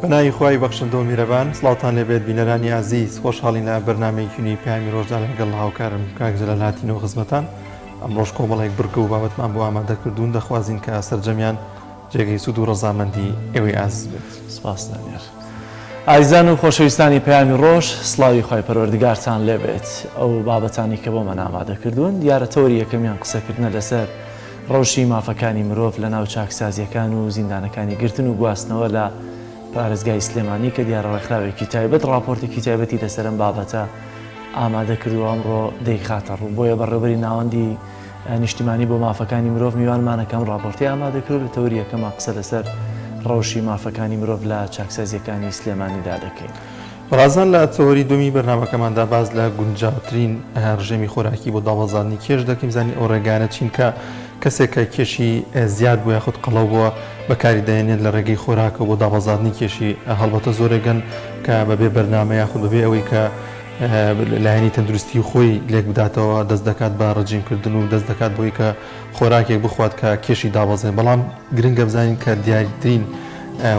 بەناوی خوای بەخشندە و میرەبان سڵاوتان لێبێت بینەرانی ئازیز خۆشحاڵین لە بەرنامەیەکی نوێی پەیامی ڕۆژدا لەگەڵ هاوکارم کاک جەلال هاتینەوە خزمەتان ئەمڕۆش کۆمەڵێک بڕگە و بابەتمان بۆ ئامادە کردوون دەخوازین کە سەرجەمیان جێگەی سوود و ڕەزامەندی ئێوەی ئازیز بێت. سپاس دانیار. ئازیزان و خۆشەویستانی پەیامی ڕۆژ سڵاوی خوای پەروەردگارتان لێبێت ئەو بابەتانەی کە بۆمان ئامادە کردوون دیارە تەوەری یەکەمیان قسەکردنە لەسەر ڕەوشی مافەکانی مرۆڤ لە ناو چاکسازیەکان و زیندانەکانی گرتن و گواستنەوە لە پارێزگای سلێمانی کە دیارە ڕێکخراوێکی تایبەت ڕاپۆرتێکی تایبەتی لەسەر ئەم بابەتە ئامادە کردووە ئەمڕۆ دەیخاتە ڕوو بۆیە بەڕێوبەری ناوەندی نیشتیمانی بۆ مافەکانی مرۆڤ میوانمانە کە ئەم ڕاپۆرتەی ئامادە کرد لە تەوەری یەکەما قسە لەسەر ڕەوشی مافەکانی مرۆڤ لە چاکسازیەکانی سلێمانیدا دەکەین. بەڕازان لە تەوەری دووەمی بەرنامەکەماندا باس لە گونجاوترین ڕژێمی خۆراکی بۆ دابەزاندنی کێش دەکەین بزانین ئەو ڕێگانە چین کە کەسێک کە کێشی زیاد بوو یاخود قەڵەو بووە بەکاری دەهێنێت لە ڕێگەی خۆراکەوە بۆ دابەزاندنی کێشی هەڵبەتە زۆرێکن کە بەبێ بەرنامە یاخود بەبێ ئەوەی کە لایەنی تەندروستی خۆی لێک بداتەوە دەست دەکات بە ڕجیم کردن و دەست دەکات بۆی کە خۆراکێک بخوات کە کێشی دابەزێن بەڵام گرنگە بزانین کە دیارترین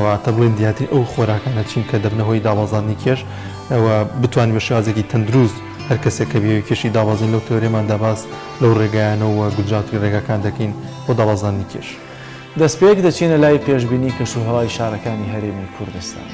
واتە بڵێن دیارترین ئەو خۆراکانە چین کە دەبنە هۆی دابەزاندنی کێش و بتوانین بە شێوازێکی تەندروست هەر کەسێک کە بیەوێت کێشی دابەزین لەو تەوەرەماندا باس لەو ڕێگایانە و گونجاوترین ڕێگاکان دەکەین بۆ دابەزاندنی کێش. دەستپێک دەچینە لای پێشبینی کەشوهەوای شارەکانی هەرێمی کوردستان.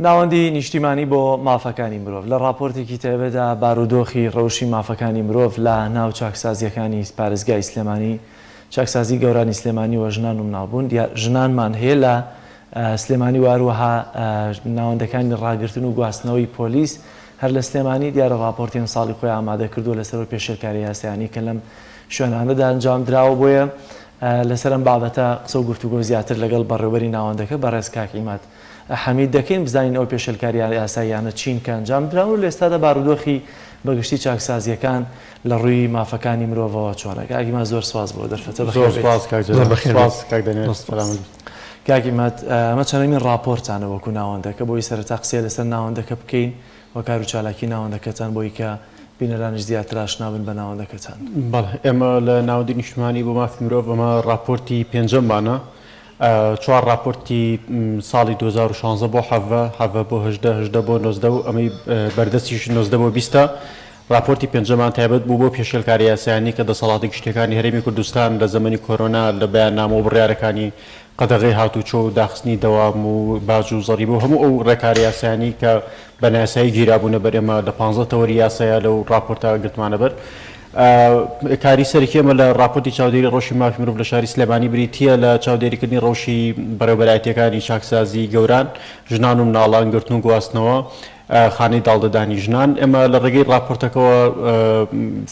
ناوەندی نیشتیمانی بۆ مافەکانی مرۆڤ لە ڕاپۆرتێکی تایبەتدا بارودۆخی ڕەوشی مافەکانی مرۆڤ لە ناو چاکسازییەکانی پارێزگای سلێمانی چاکسازی گەورانی سلێمانی و ژنان و مناڵبوون دیار ژنانمان هەیە لە سلێمانی و هەروەها ناوەندەکانی ڕاگرتن و گواستنەوەی پۆلیس هەر لە سلێمانی دیارە ڕاپۆرتی ئەمساڵی خۆی ئامادە کردووە لەسەر ئەو پێشێلکاریە یاسایانەی کە لەم شوێنانەدا ئەنجام دراوە بۆیە لەسەر ئەم بابەتە قسە و گفتوگۆ زیاتر لەگەڵ بەڕێوبەری ناوەندەکە بەڕێز کاک عیماد حەمید دەکەین بزانین ئەو پێشێلکاریە یاساییانە چین کە ئەنجام دراون و لە ئێستادا بارودۆخی بەگشتی چاکسازییەکان لە ڕووی مافەکانی مرۆڤەوە چۆنە؟ کاک ئیماد زۆر سپاس بۆ دەرفەتە بەخێر زۆر بێیت. سپاس کاک زۆر جەلال. بەخێر بێیت. سپاس کاک دانیال. زۆر سپاس. سەلامەت بیت. کاک ئیماد ئەمە چەندەمین ڕاپۆرتانە وەکو ناوەندەکە بۆی سەرەتا قسەیە لەسەر ناوەندەکە بکەین و کار و چالاکی ناوەندەکەتان بۆی کە بینەرانیش زیاتر ئاشنا بن بە ناوەندەکەتان. بەڵێ ئێمە لە ناوەندی نیشتمانی بۆ مافی مرۆڤ ئەمە ڕاپۆرتی پێنجەممانە. چوار ڕاپۆرتی ساڵی 2016 بۆ 17، 17 بۆ 18، 18 بۆ 19 و ئەمەی بەردەستیش 19 بۆ 20 ڕاپۆرتی پێنجەمان تایبەت بوو بەو پێشێلکاریە یاسایانەی کە دەسەڵاتە گشتیەکانی هەرێمی کوردستان لە زەمەنی کۆرۆنا لە بەیاننامە و بڕیارەکانی قەدەغەی هاتوچۆ و داخستنی دەوام و باج و زەریبە و هەموو ئەو ڕێکارە یاسایانەی کە بە نایاسایی گیرابوونە بەر ئێمە لە 15 تەوەری یاسایا لەو ڕاپۆرتە گرتمانە بەر. کاری سەرەکی ئێمە لە ڕاپۆرتی چاودێری ڕەوشی مافی مرۆڤ لە شاری سلێمانی بریتییە لە چاودێریکردنی ڕەوشی بەڕێوەبەرایەتییەکانی چاکسازی گەوران، ژنان و مناڵان، گرتن و گواستنەوە، خانەی داڵدەدانی ژنان. ئێمە لە ڕێگەی ڕاپۆرتەکەوە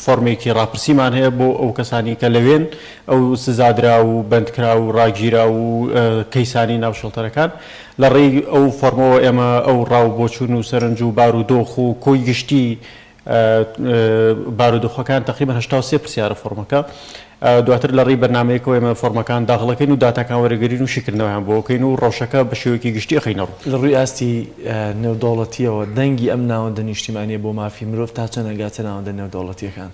فۆرمێکی ڕاپرسیمان هەیە بۆ ئەو کەسانی کە لەوێن، ئەو سزادراو و بەندکراو و ڕاگیراو و کەیسانی ناو شێڵتەرەکان. لە ڕێی ئەو فۆرمەوە ئێمە ئەو ڕا و بۆچوون و سەرنج و بارودۆخ و کۆی گشتی بارودۆخەکان تەقریبەن 83 پرسیارە فۆرمەکە. دواتر لە ڕێی بەرنامەیەکەوە ئێمە فۆرمەکان داخڵەکەین و داتاکان وەرەگرین و شیکردنەوەیان بۆ ئەکەین و ڕەوشەکە بە شێوەیەکی گشتی ئەخەینە ڕوو. لە ڕووی ئاستی نێودەوڵەتییەوە دەنگی ئەم ناوەندە نیشتیمانییە بۆ مافی مرۆڤ تا چەند ئەگاتە ناوەندە نێودەوڵەتییەکان؟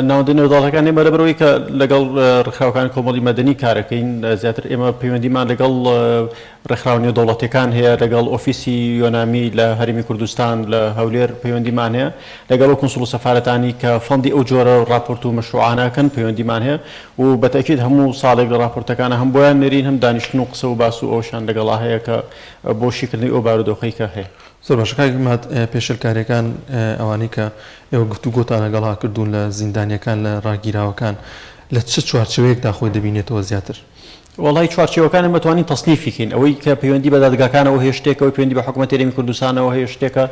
ناوەندە نێودەوڵەتییەکان ئێمە لەبەرئەوەی کە لەگەڵ ڕێکخراوەکانی کۆمەڵی مەدەنی کارەکەین زیاتر ئێمە پەیوەندیمان لەگەڵ ڕێکخراوە نێودەوڵەتیەکان هەیە، لەگەڵ ئۆفیسی یۆنامی لە هەرێمی کوردستان لە هەولێر پەیوەندیمان هەیە، لەگەڵ ئەو کونسوڵ و سەفارەتانی کە fund ی ئەو جۆرە ڕاپۆرت و مەشروعانە ئەکەن پەیوەندیمان هەیە و بە تەئکید هەموو ساڵێک لە ڕاپۆرتەکانا هەم بۆیان نێرین هەم دانیشتن و قسە و باس و ئەوەشیان لەگەڵا هەیە کە بۆ شیکردنەوەی ئەو بارودۆخەی کە هەیە. زۆر باشە کاک عیماد، پێشێلکاریەکان ئەوانەی کە ئێوە گفتوگۆتان لەگەڵا کردوون لە زیندانیەکان لە ڕاگیراوەکان لە چ چوارچێوەیەکدا خۆی دەبینێتەوە زیاتر؟ وەڵای چوارچێوەکان ئێمە توانین تەسنیفی کەین، ئەوەی کە پەیوەندی بە دادگاکانەوە هەیە شتێکە، ئەوەی پەیوەندی بە حکومەتی هەرێمی کوردستانەوە هەیە شتێکە،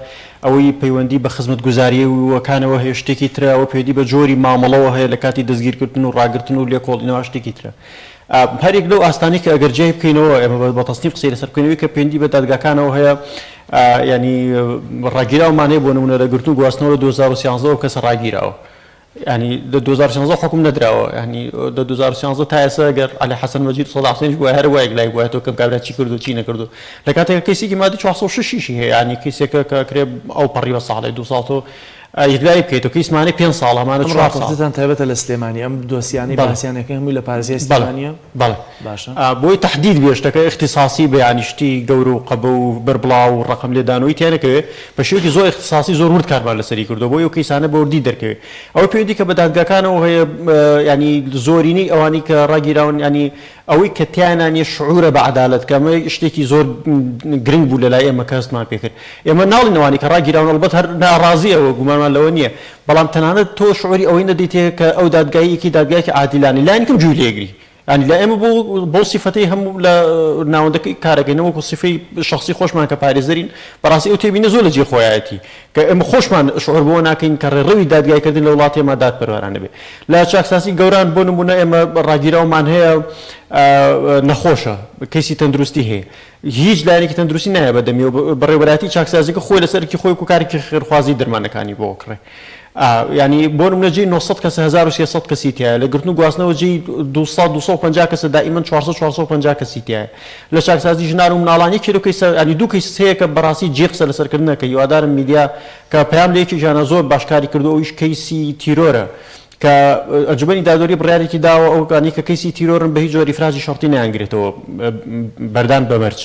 ئەوەی پەیوەندی بە خزمەتگوزارییەکانەوە هەیە شتێکی ترە، ئەوەی پەیوەندی بە جۆری مامەڵەوە هەیە لە کاتی دەستگیرکردن و ڕاگرتن و لێکۆڵینەوە شتێکی ترە. هەر یەک لەو ئاستانەی کە ئەگەر جیای بکەینەوە ئێمە بە تەسنیف قسەی لەسەر بکەین، ئەوەی کە پەیوەندی بە دادگاکانەوە هەیە یانی ڕاگیراومان هەیە بۆ نموونە لە گرتن و گواستنەوە لە 2013 ەوە کەسە ڕاگیراوە. یانی لە 2016 حوکم نەدراوە یانی لە 2016 تا ئێستا گەر عەلی حەسەن مەجید و سەڵاح حوسێنیش بوایە هەر وایەک لای بوایە تۆ کەم کابرا چی کردو چی نەکردو لە کاتێک کەیسێکی مادەی 406 یشی هەیە یانی کەیسێکە کە کرێ ئەو پەڕی بە ساڵێ دوو ساڵ تۆ یەکلایی بکەیتەوە کەیسمانەی پێنج ساڵ ئەمانە ئەم چوار ساڵ ڕاپۆرتەتان تایبەتە لە سلێمانی ئەم دۆسیانەی بەڵێ باسیان ئەکەن هەمووی لە پارێزگای بەڵێ سلێمانییە؟ بەڵێ باشە. بۆی تەحدید بێ شتەکە ئیختیساسی بێ یانی شتی گەورە و قەبە و بەربڵاو و ڕەقەم لێدانەوەی تیا نەکەوێ بە شێوەیەکی زۆر ئیختیساسی زۆر ورد کارمان لەسەری کردووە بۆی ئەو کەیسانە بە وردی دەرکەوێ ئەوەی پەیوەندی کە بە دادگاکانەوە هەیە یانی زۆرینەی ئەوانەی کە ڕاگیراون یانی ئەوەی کە تیایانا نیە شعورە بە عەدالەت کە ئەمە شتێکی زۆر گرنگ بوو لەلای ئێمە کە هەستمان پێ کرد ئێمە ناڵین ئەوانەی کە ڕاگیراون ئەڵبەت هەر ناڕازی ئەوە گومانمان لەوە نییە بەڵام تەنانەت تۆ شعوری ئەوەی نەدەیتێ کە ئەو دادگاییەکی دادگایەکی عادیلانەی لایەنی کەم گوێی لێگری یانی لای ئێمە بۆ بەو سیفەتەی هەم لە ناوەندەکەی کارەکەین وەکو سیفەی شخصی خۆشمان کە پارێزەرین بەڕاستی ئەو تێبینە زۆر لە جێی خۆیەتی کە ئێمە خۆشمان شعور بەوە ناکەین کە ڕێڕەوی دادگایکردن لە وڵاتی ئێمە دادپەروەرانە بێ لە چاکسازی گەوران بۆ نمونە ئێمە ڕاگیراومان هەیە نەخۆشە کەیسی تەندروستی هەیە هیچ لایەنێکی تەندروستی نایە بەدەمیەوە بەڕێوەبەرایەتی چاکسازیەکە خۆی لەسەر ئەرکی خۆی وەکو کارێکی خێرخوازی دەرمانەکانی بۆ ئەکڕێ یانی بۆ نمونە جێی 900 کەسە 1300 کەسی تایە لە گرتن و گواستنەوە جێی 200 250 کەسە دائیمەن 400 450 کەسی تایە لە چاکسازی ژنان و مناڵان یەکێ لەو کەیسە یانی دوو کەیس هەیە کە بەڕاستی جێی قسە لەسەرکردنە کە هیوادارم میدیا کە پەیام لە یەکێکیانە زۆر باش کاری کردو ئەویش کەیسی تیرۆرە کە ئەنجومەنی دادوەری بڕیارێکی داوە ئەوانەی کە کەیسی تیرۆرن بە هیچ جۆر ئیفراجی شەرتی نایانگرێتەوە بەردان بە مەرج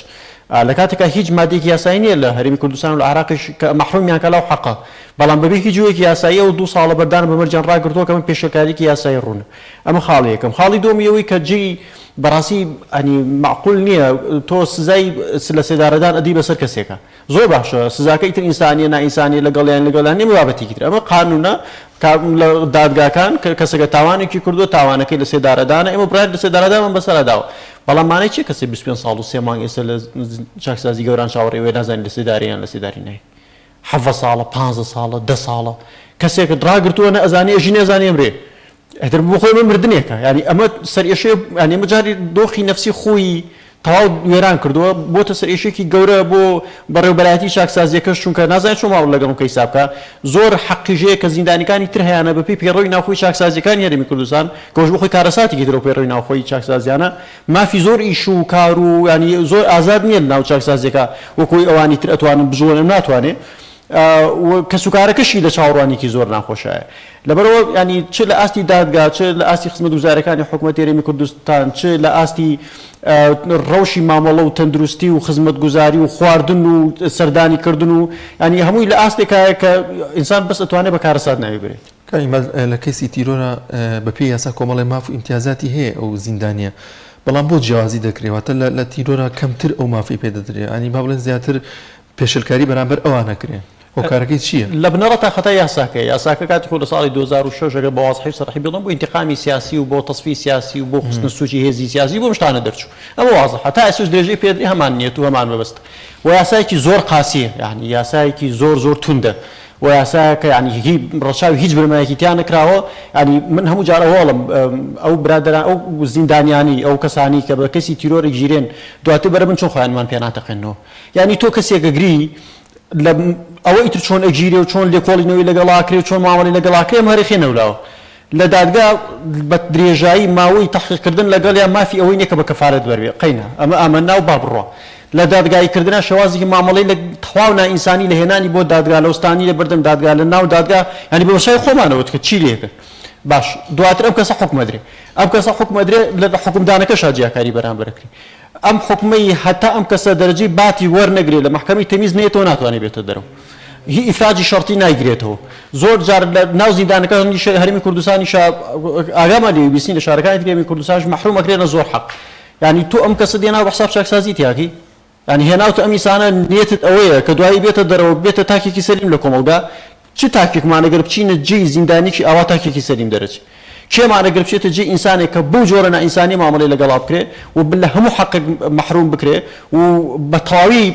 لە کاتێکا هیچ مادەیەکی یاسایی نییە لە هەرێمی کوردستان و لە عێراقیش کە مەحرومیان کە لەو حەقە بەڵام بەبێ هیچ جۆرێکی یاسایی ئەو دوو ساڵە بەردان بە مەرجیان ڕاگرتووە کە ئەمە پێشێلکارییەکی یاسایی ڕوونە ئەمە خاڵی یەکەم خاڵی دووەم ئەوەی کە جێی بەڕاستی ئەنی مەعقول نییە تۆ سزای لە سێدارەدان ئەدی بەسەر کەسێکە زۆر باشە سزاکە ئیتر ئینسانیە نائینسانیە لەگەڵیان لەگەڵیان نیە بابەتێکی تر ئەمە قانونە لە دادگاکان کە کەسەکە تاوانێکی کردووە تاوانەکەی لە سێدارەدانە ئێمە بڕیار لە سێدارەدانمان بەسەرا داوە بەڵام مانای چیە کەسێ 25 ساڵ و سێ مانگ ئێستا لە چاکسازی گەوران چاوەڕێ وێ نازانین لە سێدارە یان لە سێداری نایە حەڤە ساڵە پانزە ساڵە دە ساڵە کەسێکت ڕاگرتووە نە ئەزانی ئەژی نەزانی ئەمرێ ئیتر بۆ خۆی ئەمە مردنێکە یانی ئەمە سەرئێشەیە یانی ئەمە جاری دۆخی نەفسی خۆی تەواو وێران کردووە بۆتە سەرئێشێکی گەورە بۆ بەڕێوبەرایەتی چاکسازیەکەش چونکە نازانێت چۆن ماڵ لەگەڵم کەیسا بکە زۆر حەقیژەیە کە زیندانیکانی تر هەیانە بەپێی پەیڕەوی ناوخۆی چاکسازیەکانی هەرێمی کوردستان کەوش بۆ خۆی کارەساتێکی ترە و پەیڕەوی ناوخۆی چاکسازیانە مافی زۆر ئیش و کار و یانی زۆر ئازاد نییە لەناو چاکسازیەکە وەکۆی ئەوانی تر ئەتوانن بجوڵێن ئەم ناتوانێ و کەسوکارەکەشی لە چاوەڕوانیکی زۆر ناخۆشایە لەبەرئەوە یانی چ لە ئاستی دادگا چ لە ئاستی خزمەتگوزاریەکانی حکومەتی هەرێمی کوردستان چ لە ئاستی ڕەوشی مامەڵە و تەندروستی و خزمەتگوزاری و خواردن و سەردانی کردن و یانی هەمووی لە ئاستێکایە کە ئینسان بەس ئەتوانێت بە کارەسات ناوی بەرێت. کاک عیماد لە کەیسی تیرۆرا بە پێی یاسا کۆمەڵێ ماف و ئیمتیازاتی هەیە ئەو زیندانیە بەڵام بۆ جیاوازی دەکرێ واتە لە تیرۆرا کەمتر ئەو مافەی پێ دەدرێ یانی با بڵێن زیاتر پێشێلکاری بەرامبەر ئەوان ئەکرێ هۆکارەکەی چییە؟ لە بنەڕەتا خەتای یاساکەیە، یاساکە کاتی خۆی لە ساڵی 2006 ئەگەر بە وازحی و سەرحی بڵێم بۆ ئینتیقامی سیاسی و بۆ تەسفیەی سیاسی و بۆ خستنە سووچی هێزی سیاسی بۆ ئەم شتانە دەرچوو ئەمە وازحە تا ئێستاش درێژەی پێدرێ هەمان نیەت و هەمان مەبەست و یاسایەکی زۆر قاسیە یانی یاسایەکی زۆر زۆر توندە و یاسایەکە یانی هی ڕەچاوی هیچ بنەمایەکی تیا نەکراوە یانی من هەموو جار ئەوە ئەڵێم ئەو برادەران ئەو زیندانیانی ئەو کەسانی کە بە کەسی تیرۆر گیرێن دواتر بەرە من چۆن خۆیانمان پێ ناتەقێننەوە یانی تۆ کەسێک ئەگری لە ئەوە ئیتر چۆن ئەگیرێ و چۆن لێکۆڵینەوەی لەگەڵ ئاکرێ و چۆن مامەڵەی لەگەڵ ئاکرێ ئەم هەرێخێ نەولاوە لە دادگا بە درێژایی ماوەی تەحقیقکردن لەگەڵیا مافی ئەوەی نیە کە بە کەفالەت بەربێ قەینا ئەمە ئامەنا و با بڕوا لە دادگایی کردنا شێوازێکی مامەڵەی لە تەواو نائینسانی لە هێنانی بۆ دادگا لە وستانی لە بەردەم دادگا لە ناو دادگا یانی بە بەرچاوی خۆمانەوە کە چی لێکرد باش دواتر ئەم کەسە حوکم ئەدرێ ئەم کەسە حوکم ئەدرێ لە حوکمدانەکەشا جیاکاری بەرامبەر ئەکرێ ئەم حوکمەی هەتا ئەم کەسە دەرەجەی باتی وەرنەگرێ لە مەحکەمەی تەمیز نەیەتەوە ناتوانێ بێتە دەرەوە هی ئیفراجی شەرتی نایگرێتەوە زۆر جار لە ناو زیندانەکانی هەرێمی کوردستانیشا ئاگامان لێ بیستین لە شارەکانی تری هەرێمی کوردستانش مەحروم ئەکرێن لە زۆر حەق یانی تۆ ئەم کەسە دێنا بە حساب چاکسازی تیاکەی یانی هێناوتە ئەم ئینسانە نیەتت ئەوەیە کە دوایی بێتە دەرەوە بێتە تاکێکی سەلیم لە کۆمەڵگا چ تاکێکمان ئەگەر بچینە جێی زیندانیکی ئاوا تاکێکی سەلیم دەرەچێ؟ کێمان ئەگەر بچێتە جێی ئینسانێک کە بەو جۆرە نائینسانیە مامەڵەی لەگەڵا بکرێ و لە هەموو حەقێک مەحروم بکرێ و بە تەواوی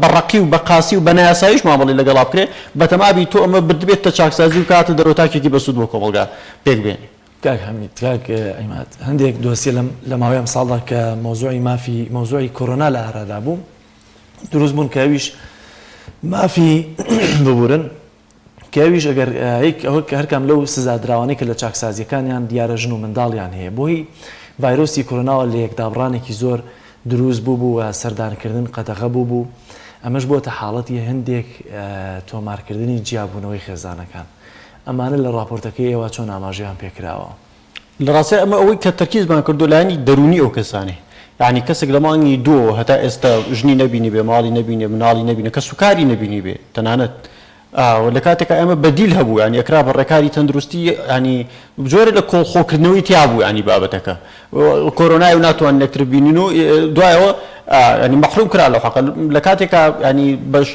بە ڕەقی و بە قاسی و بە نایاساییش مامەڵەی لەگەڵا بکرێ بەتەمابی تۆ ئەمە بردبێتتە چاکسازی و کاتە دەرەوە تاکێکی بەسوود بۆ کۆمەڵگا پێک بێنی. کاک حەمید، کاک عیماد، هەندێک دۆسیە لەم لە ماوەی ئەمساڵدا کە مەوزوعی مافی مەوزوعی کۆرۆنا لە ئارادا بوو دروست بوون کە ئەویش مافی ببورن کە ئەویش ئەگەر هەرکام لەو سزادراوانەی کە لە چاکسازیەکانیان دیارە ژن و منداڵیان هەیە بۆی ڤایرۆسی کۆرۆناوە لە یەکدابڕانێکی زۆر دروست بوو بوو و سەردانکردن قەدەغە بوو بوو ئەمەش بۆتە حاڵەتی هەندێک تۆمارکردنی جیابوونەوەی خێزانەکان ئەمانە لە ڕاپۆرتەکەی ئێوە چۆن ئاماژەیان پێکراوە؟ لە ڕاستیا ئەمە ئەوەی کە تەرکیزمان کردووە لایەنی دەروونی ئەو کەسانەیە. یانی کەسێک لە مانگی دووەوە هەتا ئێستا ژنی نەبینیبێ، ماڵی نەبینێ، مناڵی نەبینێ، کەسوکاری نەبینیبێ تەنانەت و لە کاتێکا ئێمە بەدیل هەبوو یانی ئەکرا بە ڕێکاری تەندروستی یانی جۆرێ لە کۆڵخۆکردنەوەی تیا بوو یانی بابەتەکە کۆرۆنای و ناتوانن یەکتر ببینن و دوایەوە ینی مەحروم کرا لەو حەقە لە کاتێکا ینی بەش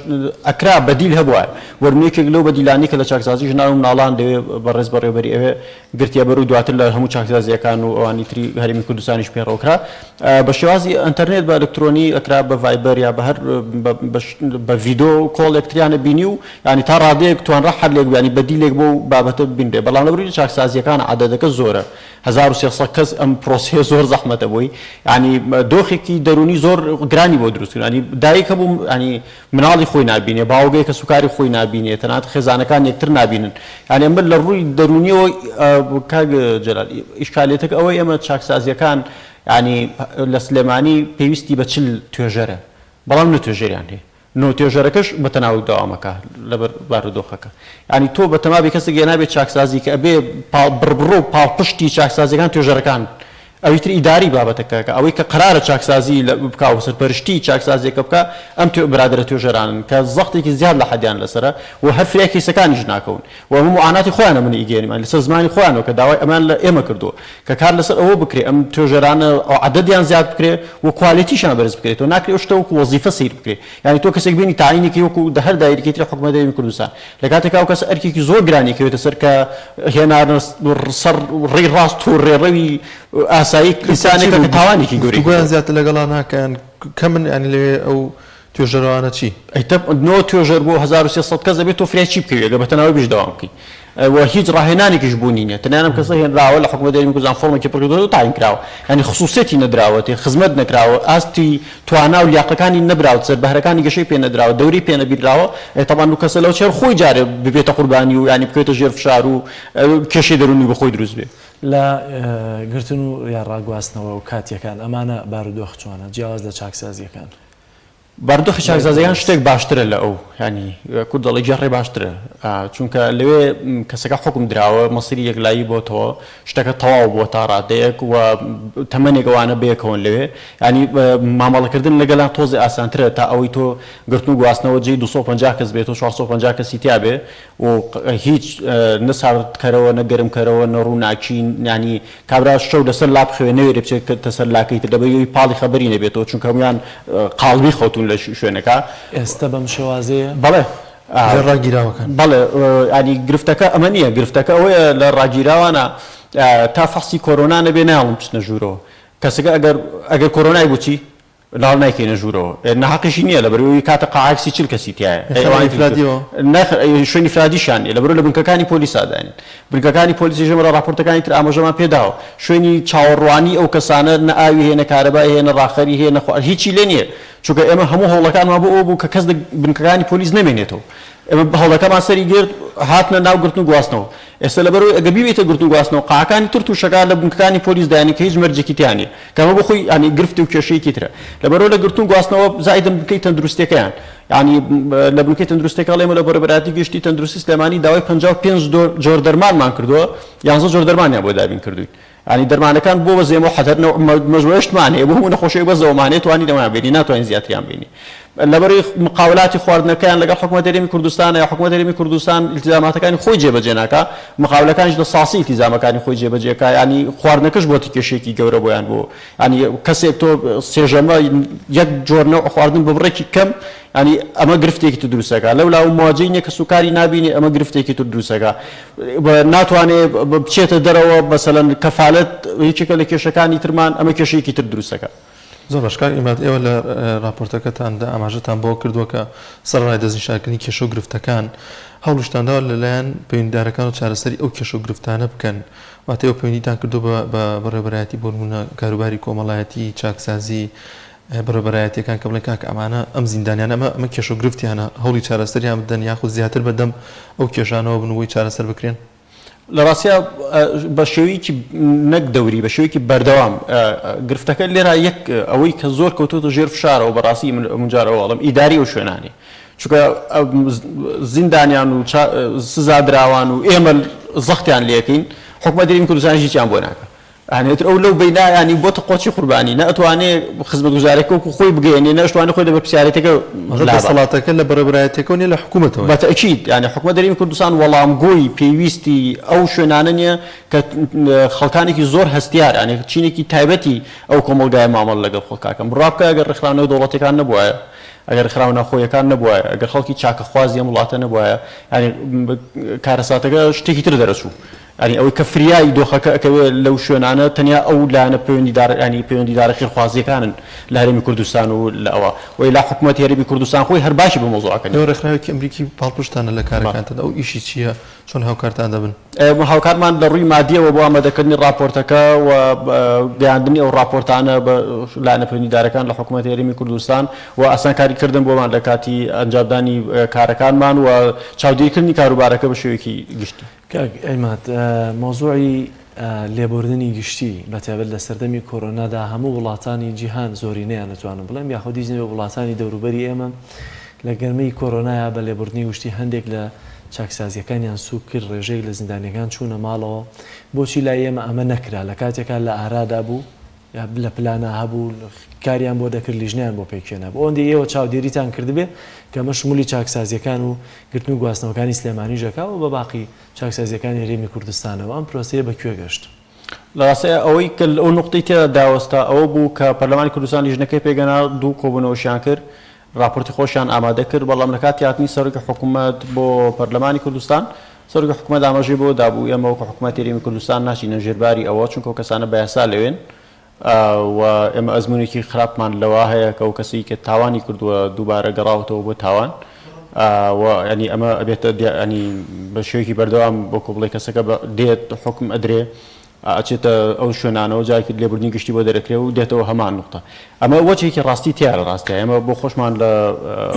ئەکرا بەدیل هەبووایە وەرن یەکێک لەو بەدیلانی کە لە چاکسازی ژنان و مناڵان دەوێ بەڕێز بەڕێوەبەری ئەوێ گرتیە بەر و دواتر لە هەموو چاکسازییەکان و ئەوانی تری هەرێمی کوردستانیش پەیڕەو کرا بە شێوازی ئەنتەرنێت بە ئەلکترۆنی ئەکرا بە ڤایبەر یا بە هەر بە ڤیدۆ call یەکتریانە بینی و ینی تا ڕادەیەک توانرا حەلێک ینی بەدیلێک بۆ بابەتە ببینرێ بەڵام لەبەر چاکسازییەکان عەدەدەکە زۆرە 1300 کەس ئەم پرۆسەیە زۆر زەحمەتە بۆی ینی دۆخێکی دەرونی زۆر گرانی بۆ دروست کرد ینی دایک هەبوو ینی مناڵی خۆی نابینێ باوگەی کەسوکاری خۆی نابینێ تەنانەت خێزانەکان یەکتر نابینن یانی ئەمە لە ڕووی دەرونیەوە کاک جەلال ئیشکالیەتەکە ئەوەی ئێمە چاکسازیەکان ینی لە سلێمانی پێویستی بە چل توێژەرە بەڵام نە توێژەریان هەیە نۆ توێژەرەکەش بە تەناوب دەوامەکە لەبەر بارودۆخەکە یانی تۆ بەتەمابی کەسێک هێنابێ چاکسازی کە ئەبێ بڕبڕۆ و پاڵپشتی چاکسازیەکان توێژەرەکان. ئەوی تر ئیداری بابەتەکە کە ئەوەی کە قەرارە چاکسازی لە بکا و سەرپەرشتی چاکسازیەکە بکا ئەم توێ برادەرە توێژەرانن کە زەختێکی زیاد لە حەدیان لەسەرە و هەر فریای کەیسەکانیش ناکەون و ئەمە موعاناتی خۆیانە من ئیگەیەنم یانی لەسەر زمانی خۆیانەوە کە داوای ئەمەیان لە ئێمە کردووە کە کار لەسەر ئەوە بکرێ ئەم توێژەرانە عەدەدیان زیاد بکرێ و کوالێتیشیان بەرز بکرێتەوە ناکرێ ئەو شتە وەکو وەزیفە سەیر بکرێ یانی تۆ کەسێک بینی تەعینی کەی وەکو دە هەر دایرەکەی تری حکومەت هەرێمی کوردستان لە کاتێکا ئەو کەسە ئەرکێکی زۆر گرانی کەوێتە سەر کە هێنانە سەر ڕێی ڕاست و ڕێڕەوی ئاسایی ئینسانێکە کە تاوانێکی گەورەی گفتوگۆیان زیاتر لەگەڵا ناکەن کەمن یانی لەوێ ئەو توێژەرەوانە چی؟ ئەی تەب نۆ توێژەر بۆ 1300 کەس ئەبێ تۆ فریای چی بکەوی ئەگەر بە تەناوی بیش دەوام بکەی و هیچ ڕاهێنانێکیش بوونی نیە تەنیا ئەم کەسە هێنراوە لە حکومەتی هەرێمی کوردستان فۆرمێکی پڕکردۆتەوە تاین کراوە یانی خسوسیەتی نەدراوەتێ خزمەت نەکراوە ئاستی توانا و لیاقەکانی نەبراوتە سەر بەهرەکانی گەشەی پێ نەدراوە دەورەی پێ نەبینراوە ئێ تەبعەن ئەو کەسە لەو چێر خۆی جارێ ببێتە قوربانی و یانی بکەوێتە ژێر فشار و کێشەی دەروونی بۆ خۆی دروست بێ. لە گرتن و یا ڕاگواستنەوە و کاتیەکان ئەمانە بارودۆخ چۆنە جیاواز لە چاکسازیەکان؟ بارودۆخی چاکسازیەکان شتێک باشترە لە ئەو یانی کورد دەڵێ گێڕێ باشترە چونکە لەوێ کەسەکە حوکم دراوە مەسیری یەکلایی بۆتەوە شتەکە تەواو بووە تا ڕادەیەک و تەمەنێک ئەوانە بەیەکەوەن لەوێ یانی مامەڵەکردن لەگەڵیان تۆزێ ئاسانترە تا ئەوەی تۆ گرتن و گواستنەوە جێی 250 کەس بێت و 450 کەسی تیا بێ و هیچ نە ساردکەرەوە نە گەرمکەرەوە نە ڕووناکی یانی کابرا شەو لەسەر لا بخەوێ نەوێرێ بچێتە سەر لاکەی تر لەبەر ئەوەی پاڵی خەبەری نەبێتەوە چونکە هەموویان قاڵبی خەوتوون لە شوێنەکە. ئێستە بەم شێوازەیە؟ بەڵێ. لە ڕاگیراوەکان. بەڵێ یانی گرفتەکە ئەمە نییە گرفتەکە ئەوەیە لە ڕاگیراوانە تا فەحسی کۆرۆنا نەبێ نایەڵن بچنە ژوورەوە کەسەکە ئەگەر ئەگەر کۆرۆنای بوو چی؟ لاڵ نایکەینە ژوورەوە ناهەقیشی نییە لەبەرئەوەی کاتە قاعەیەک 30 40 کەسی تیایە ئەی ئەوانی ئینفرادیەوە؟ نەخ شوێنی ئینفرادیشیان نییە لەبەرئەوەی لە بنکەکانی پۆلیسا داینن بنکەکانی پۆلیسیش ئێمە لە ڕاپۆرتەکانی تر ئاماژەمان پێ داوە شوێنی چاوەڕوانی ئەو کەسانە نە ئاوی هەیە نە کارەبای هەیە نە ڕاخەری هەیە نە خوا هیچی لێ نییە چونکە ئێمە هەموو هەوڵەکانمان بۆ ئەوە بوو کە کەس لە بنکەکانی پۆلیس نەمێنێتەوە ئێمە هەوڵەکەمان سەری گرت هاتنە ناو گرتن و گواستنەوە ئێستا لەبەرئەوەی ئەگەر بیبەیتە گرتن و گواستنەوە قاعەکانی تر تووشەکە لە بنکەکانی پۆلیس دایانن کە هیچ مەرجێکی تیا نییە کە ئەمە بۆ خۆی یانی گرفت و کێشەیەکی ترە لەبەرئەوە لە گرتن و گواستنەوە زائیدن بنکەی تەندروستیەکەیان یانی لە بنکەی تەندروستیەکە ئەڵێ ئێمە لە بەڕێوەبەرایەتی گشتی تەندروستی سلێمانی داوای 55 جۆر دەرمانمان کردووە یانزە جۆر دەرمانیان بۆ دابین کردووین یانی دەرمانەکان بۆ بەس ئێمە حەتەر مەجموعەشتمان هەیە بۆ هەموو نەخۆشیەک بەس ئەومان هەیە توانین ئەویان بێنین ناتوانین زیاتریان بێنین لەبەرەی مقاولاتی خواردنەکەیان لەگەڵ حکومەت هەرێمی کوردستانە یا حکومەت هەرێمی کوردستان التزاماتەکانی خۆی جێبەجێ ناکا مقاولەکانیش لە ساسی التزامەکانی خۆی جێبەجێ کا ینی خواردنەکەش بۆتە کێشەیەکی گەورە بۆیان بۆ ینی کەسێک تۆ سێژەمە یەک جۆر نەوع خواردن بە بڕێکی کەم ینی ئەمە گرفتێکی تر دروستەکە لەولا و مواجەی نیە کەسوکاری نابینێ ئەمە گرفتێکی تر دروستەکە ناتوانێ بچێتە دەرەوە مەسەلەن کەفالەت یەکێکە لە کێشەکانی ترمان ئەمە کێشەیەکی تر دروستەکە. زۆر باش کاک عیماد ئێوە لە راپۆرتەکەتاندا ئاماژەتان بەوە کردووە کە سەرەڕای دەستنیشانکردنی کێشە و گرفتەکان هەوڵیشتان داوە لەلایەن پەیوەندیدارەکانەوە چارەسەری ئەو کێشە و گرفتانە بکەن واتە ئێوە پەیوەندیتان کردووە بە بە بەڕێوەبەرایەتی بۆ نموونە کاروباری کۆمەڵایەتی چاکسازی بەڕێوەبەرایەتیەکان کە بڵێن کاکە ئەمانە ئەم زیندانیانە ئەمە ئەمە کێشە و گرفتیانە هەوڵی چارەسەریان بدەن یاخود زیاتر بە دەم ئەو کێشانەوە بن و بۆی چارەسەر بکرێن؟ لە ڕاستیا بە شێوەیەکی نەک دەوری بە شێوەیەکی بەردەوام گرفتەکە لێرە یەک ئەوەی کە زۆر کەوتۆتە ژێر فشارەوە بەڕاستی من ئەمجارەوە ئەڵێم ئیداری ئەو شوێنانی چونکە زیندانیان و سزادراوان و ئێمە زەختیان لێکەین حکومەت هەرێمی کوردستانیش هیچیان بۆ ناکە یانی ئیتر ئەو لەو بەینا یانی بۆتە قۆچی قوربانی نە ئەتوانێ خزمەتگوزاریەکە وەکو خۆی بگەیەنێ نە ئەشتوانێ خۆی لە بەرپرسیارێتیەکە لابا. دەسەڵاتەکە لە بەڕێوەبەرایەتیەکەوە نیە لە حکومەتەوەیە. بە تەئکید یانی حکومەت هەرێمی کوردستان وەڵامگۆی پێویستی ئەو شوێنانە نیە کە خەڵکانێکی زۆر هەستیار یانی چینێکی تایبەتی ئەو کۆمەڵگایە مامەڵە لەگەڵ خەڵکا کەن بڕوا بکە ئەگەر ڕێکخراوە نێودەوڵەتیەکان نەبوایە ئەگەر ڕێکخراوە ناوخۆیەکان نەبوایە ئەگەر خەڵکی چاکەخوازی ئەم وڵاتە نەبوایە یانی کارەساتەکە شتێکی تر دەرەچوو. یانی ئەوەی کە فریای دۆخەکە ئەکەوێ لەو شوێنانە تەنیا ئەو لایەنە پەیوەندیدار یانی پەیوەندیدارە خێرخوازییەکانن لە هەرێمی کوردستان و لە ئەوە وەیلا حکومەتی هەرێمی کوردستان خۆی هەر باکی بە مەوزوعەکە نییە. ئێوە ڕێکخراوێکی ئەمریکی پاڵپشتتانە لە کارەکانتان، ئەو ئیشی چییە؟ چۆن هاوکارتان دەبن؟ هاوکارمان لە ڕووی مادییەوە بۆ ئامادەکردنی ڕاپۆرتەکە و گەیاندنی ئەو ڕاپۆرتانە بە لایەنە پەیوەندیدارەکان لە حکومەتی هەرێمی کوردستان و ئاسانکاری کردن بۆمان لە کاتی ئەنجامدانی کارەکانمان و چاودێریکردنی کاروبارەکە بە شێوەیەکی گشتی. کاک عیماد مەوزوعی لێبوردنی گشتی بە تایبەت لە سەردەمی کۆرۆنادا هەموو وڵاتانی جیهان زۆرینەیان ئەتوانم بڵێم یاخود هیچ نەبێ وڵاتانی دەوروبەری ئێمە لە گەرمەی کۆرۆنایا بە لێبوردنی گشتی هەندێک لە چاکسازییەکانیان سووک کرد، ڕێژەیەک لە زیندانییەکان چوونە ماڵەوە، بۆچی لای ئێمە ئەمە نەکرا لە کاتێکا لە ئارادا بوو یا لە پلانا هەبوو کاریان بۆ دەکرد لیژنەیان بۆ پێکهێنابوو ئەوەندەی ئێوە چاودێریتان کردبێ کە ئەمە شمولی چاکسازییەکان و گرتن و گواستنەوەکانی سلێمانیش ئەکا و بە باقی چاکسازییەکانی هەرێمی کوردستانەوە ئەم پرۆسەیە بە کوێ گەشت؟ لە ڕاستیا ئەوەی کە ئەو نوقتەی تێدا داوەستا ئەوە بوو کە پەرلەمانی کوردستان لیژنەکەی پێکهێنا دوو کۆبوونەوەشیان کرد ڕاپۆرتی خۆشیان ئامادە کرد، بەڵام لە کاتی هاتنی سەرۆکی حکومەت بۆ پەرلەمانی کوردستان، سەرۆکی حکومەت ئاماژەی بەوە دابوو، ئێمە وەکو حکومەتی هەرێمی کوردستان ناچینە ژێر باری ئەوە، چونکە ئەو کەسانە بە یاسا لەوێن و ئێمە ئەزموونێکی خراپمان لەوە هەیە کە ئەو کەسەی کە تاوانی کردووە دووبارە گەڕاوەتەوە بۆ تاوان و یانی ئەمە ئەبێتە یانی بە شێوەیەکی بەردەوام وەکو بڵێی کەسەکە دێت حوکم ئەدرێ ئەچێتە ئەو شوێنانەوە جارێکی لێبوردنی گشتی بۆ دەرەکرێ و دێتەوە هەمان نوقتە. ئەمە وەجهێکی ڕاستی تیایە لە ڕاستیا ئێمە بۆ خۆشمان لە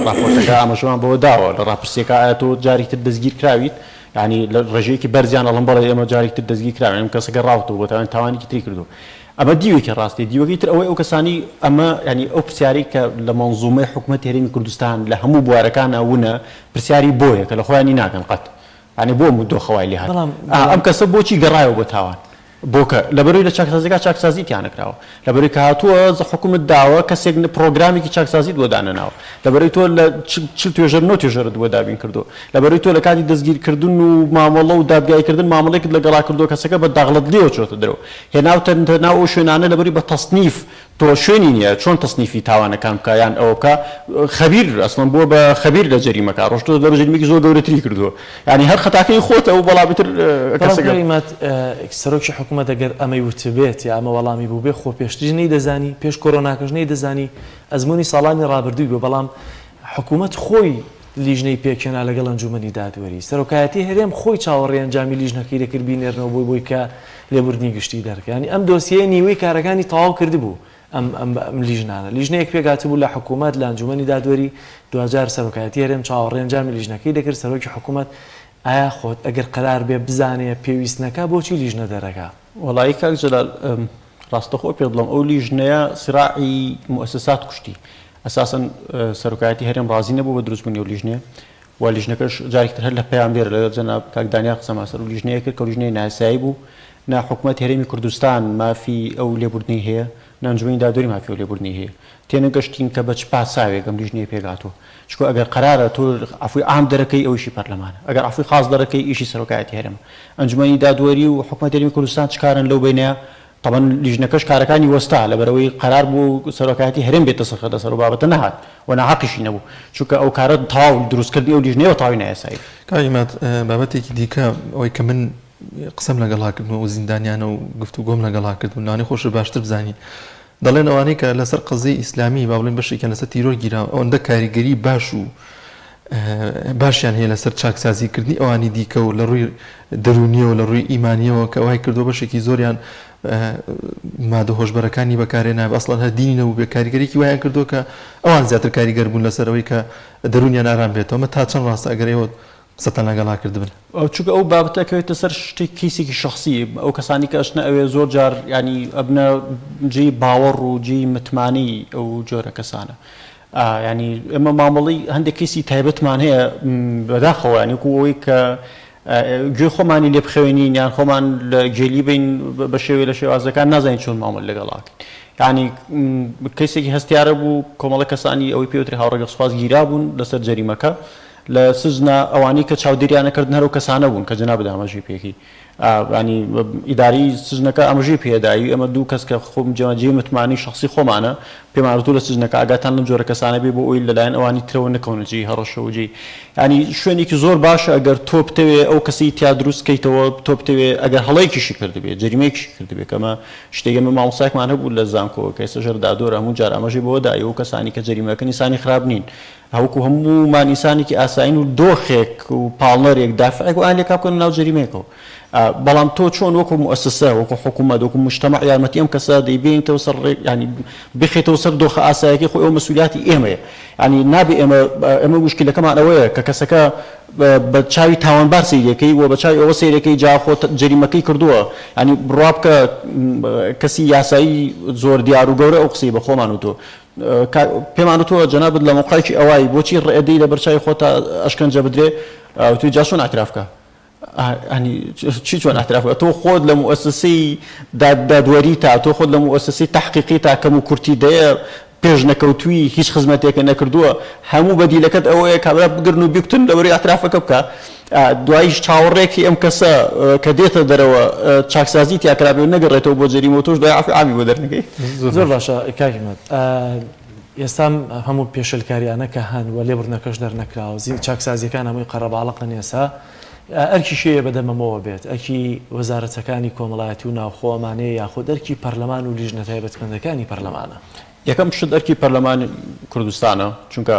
ڕاپۆرتەکە ئاماژەمان بەوە داوە لە ڕاپرسیەکە ئایا تۆ جارێکی تر دەستگیر کراویت یانی لە ڕێژەیەکی بەرزیان ئەڵێن بەڵێ ئێمە جارێکی تر دەستگیر کراوین ئەم کەسەکە ڕاوتەوە بۆ تاوان تاوانێکی تری کردووە ئەمە دیوێکی ڕاستیە دیوەکەی تر ئەوەی ئەو کەسانی ئەمە یانی ئەو پرسیارەی کە لە مەنزومەی حکومەتی هەرێمی کوردستان لە هەموو بوارەکانا ونە پرسیاری بۆیە کە لە خۆیانی ناکەن قەت یانی بۆ ئەم دۆخە وای لێهات؟ بەڵام ئا ئەم کەسە بۆچی گەڕایەوە بۆ تاوان؟ بۆ کە لەبەرەوەی لە چاکسازیەکە چاکسازی تیا نەکراوە لەبەرەوەی کە هاتووە حکومت داوە کەسێک پڕۆگرامێکی چاکسازیت بۆ دانەناوە لەبەرەوەی تۆ لە 40 توێژەر نۆ توێژەرت بۆ دابین کردووە لەبەرەوەی تۆ لە کاتی دەستگیرکردن و مامەڵە و دادگاییکردن مامەڵەیەکت لەگەڵا کردووە کەسەکە بە داغڵەدلیەوە چۆتە دەرەوە هێناوتە ناو ئەو شوێنانە لەبەری بە تەسنیف تۆ شوێنی نیە چۆن تەسنیفی تاوانەکان بکا یان ئەوە بکا خەبیر ئەسڵەن بووە بە خەبیر لە جەریمەکە ڕۆشتۆتە دەرەوە جەریمەکی زۆر گەورەتری کردووە یانی هەر خەتاکەی خۆتە و بەڵام ئیتر بەڵام کەسەکە کاک عیماد سەرۆکی حکومەت ئەگەر ئەمەی وتبێت یا ئەمە وەڵامی بووبێ خۆ پێشتریش نەیدەزانی پێش کۆرۆناکەش نەیدەزانی ئەزموونی ساڵانی ڕابردووی بووە بەڵام حکومەت خۆی لیژنەی پێکهێنا لەگەڵ ئەنجومەنی دادوەری. سەرۆکایەتی هەرێم خۆی چاوەڕێی ئەنجامی لیژنەکەی دەکرد بینێرنەوە بۆی بۆی کە لێبوردنی گشتی دەرکا. یانی ئەم دۆسیەیە نیوەی کارەکانی تەواو کردبوو ئەم ئەم ئەم لیژنانە. لیژنەیەک پێکهاتبوو لە حکومەت، لە ئەنجومەنی دادوەری، دواجار سەرۆکایەتی هەرێم چاوەڕێی ئەنجامی لیژنەکەی دەکرد، سەرۆکی حکومەت ئایا خۆت ئەگەر قەرار بێ بزانێ پێویست نەکا بۆچی لیژنە دەرەکا؟ وەڵایی کاک جەلال ڕاستەخۆ پێت بڵێم ئەو لیژنەیە سراعی موئەسەسات کوشتی. ئەساسەن سەرۆکایەتی هەرێم ڕازی نەبوو بە دروستبوونی ئەو لیژنەیە و لیژنەکەش جارێکی تر هەر لە پەیامنێر لەگەڵ جەناب کاک دانیار قسەمان سەر ئەو لیژنەیە کرد کە ئەو لیژنەیە نایاسایی بوو نە حکومەتی هەرێمی کوردستان مافی ئەو لێبوردنەی هەیە نە ئەنجومەنی دادوەری مافی ئەو لێبوردنەی هەیە تێنەگەشتین کە بە چ پاساوێک ئەم لیژنەیە پێکهاتووە چونکە ئەگەر قەرارە تۆ عەفوی عام دەرەکەی ئەو ئیشی پەرلەمانە ئەگەر عەفوی خاص دەرەکەی ئیشی سەرۆکایەتی هەرێمە ئەنجومەنی دادوەری و حکومەتی هەرێمی کوردستان چ کارن لەو بەینەیە تەبعەن لیژنەکەش کارەکانی وەستا لەبەرئەوەی قەرار بوو سەرۆکایەتی هەرێم بێتە سەر لەسەر ئەو بابەتە نەهات و ناهەقیشی نەبوو چونکە ئەو کارە تەواو دروستکردنی ئەو لیژنەیە بە تەواوی نایاسایی بوو. کاک عیماد بابەتێکی دیکە ئەوەی کە من قسەم لەگەڵا کردن و ئەو زیندانیانە و گفتوگۆم لەگەڵا کردن لەوانەیە خۆشت باشتر بزانی دەڵێن ئەوانەی کە لەسەر قەزیەی ئیسلامی با بڵێن بەشێکیان لەسەر تیرۆر گیراون ئەوەندە کاریگەری باش و باشیان هەیە لەسەر چاکسازیکردنی ئەوانی دیکە و لە ڕووی دەروونیەوە لە ڕووی ئیمانیەوە کە وای کردووە بەشێکی زۆریان مادە هۆشبەرەکانی بەکارهێنا ئەسڵەن هەر دینی نەبوو بێ کاریگەرێکی وایان کردووە کە ئەوان زیاتر کاریگەر بوون لەسەر ئەوەی کە دەروونیان ئارام بێتەوە ئەمە تا چەند ڕاستە ئەگەر ئێوە قسەتان لەگەڵا کردبن؟ چونکە ئەو بابەتە ئەکەوێتە سەر شتێک کەیسێکی شەخسی ئەو کەسانی کە ئەچنە ئەوێ زۆر جار یانی ئەبنە جێی باوەڕ و جێی متمانەی ئەو جۆرە کەسانە یانی ئێمە مامەڵەی هەندێک کەیسی تایبەتمان هەیە بەداخەوە یانی وەکو ئەوەی کە گوێی خۆمانی لێ بخەوێنین یان خۆمان لە گێلی بین بە شێوەی لە شێوازەکان نازانین چۆن مامەڵە لەگەڵا بکەین یانی کەیسێکی هەستیارە بوو کۆمەڵە کەسانی ئەوەی پێوتری هاوڕەگەزخواز گیرابوون لەسەر جەریمەکە لە سجنا ئەوانەی کە چاودێریان ئەکردن هەر ئەو کەسانە بوون کە جەنابت ئاماژەی پێکەی ینی ئیداری سجنەکە ئاماژەی پێداوی ئەمە دوو کەس کە خۆم جێ متمانەی شخصی خۆمانە پێمان وتوو لە سجنەکە ئاگاتان لەم جۆرە کەسانە بێ بۆ ئەوەی لەلایەن ئەوانی ترەوە نەکەونە جێی هەڕەشە و جێی ینی شوێنێکی زۆر باشە ئەگەر تۆ بتەوێ ئەو کەسی تیا دروست کەیتەوە تۆ بتەوێ ئەگەر هەڵەیەکیشی کردبێ جەریمەیەکیشی کردبێ کەمە شتێک ئێمە مامۆستایەکمان هەبوو لە زانکۆ کە ئێستا ژێر دادوەرە هەموو جار ئاماژەی بەوە دا ئەو کەسانی کە جەریمەکەن ئینسانی خراپ نین وەکو هەموومان ئینسانێکی ئاسایین و دۆخێک و پاڵنەرێک دافعێک وایان لێکا بکەنە ناو جەریمەیەکەوە بەڵام تۆ چۆن وەکو موئەسەسە وەکو حکوومەت وەکو مجتەمەع یارمەتی ئەم کەسە دەی بێنیتەوە سەر ڕێ یانی بخەیتەوە سەر دۆخە ئاسایەکەی خۆی ئەوە مەسئولیاتی ئێمەیە یانی نابێ ئێمە ئێمە موشکیلەکەمان ئەوەیە کە کەسەکە بە چاوی تاوانبار سەیرەکەی و بە چاوی ئەوە سەیرەکەی جا خۆ جەریمەکەی کردووە یانی بڕوا بکە کەسی یاسایی زۆر دیار و گەورە ئەو قسەی بە خۆمان وتووە. پێمان وتووە جەنابت لە مەوقعێکی ئەوای بۆچی ڕێدەی لە بەرچاوی خۆتا ئەشکەنجە بدرێ وتوی جا چۆن ئیعتراف کە ینی چی چۆن ئیعتراف کە تۆ خۆت لە موئەسەسەی دادوەری تا تۆ خۆت لە موئەسەسەی تەحقیقی تا کەم و کورتی دەیە پێش نەکەوتووی هیچ خزمەتێکە نەکردووە هەموو بەدیلەکەت ئەوەیە کابرا بگرن و بیکوتن لەبەرەی ئیعترافەکە بکە دواییش چاوەڕێکی ئەم کەسە کە دێتە دەرەوە چاکسازی تیا کرابێ و نەگەڕێتەوە بۆ جەریمە و تۆش دوای عەفوی عامی بۆ دەرنەکەی. زۆر باشە کاک هیمەت ئێستا هەموو پێشێلکاریانە کە هەن و لێبوردنەکەش دەرنەکراوە چاکسازیەکان هەمووی قەرەباڵقن ئێستا ئەرکی کێیە بەدەمەمەوە بێت ئەرکی وەزارەتەکانی کۆمەڵایەتی و ناوخۆ ئەمانەیە یاخود ئەرکی پەرلەمان و لیژنە تایبەتمەندەکانی پەرلەمانە؟ یەکەم شت ئەرکی پەرلەمانی کوردستانە، چونکە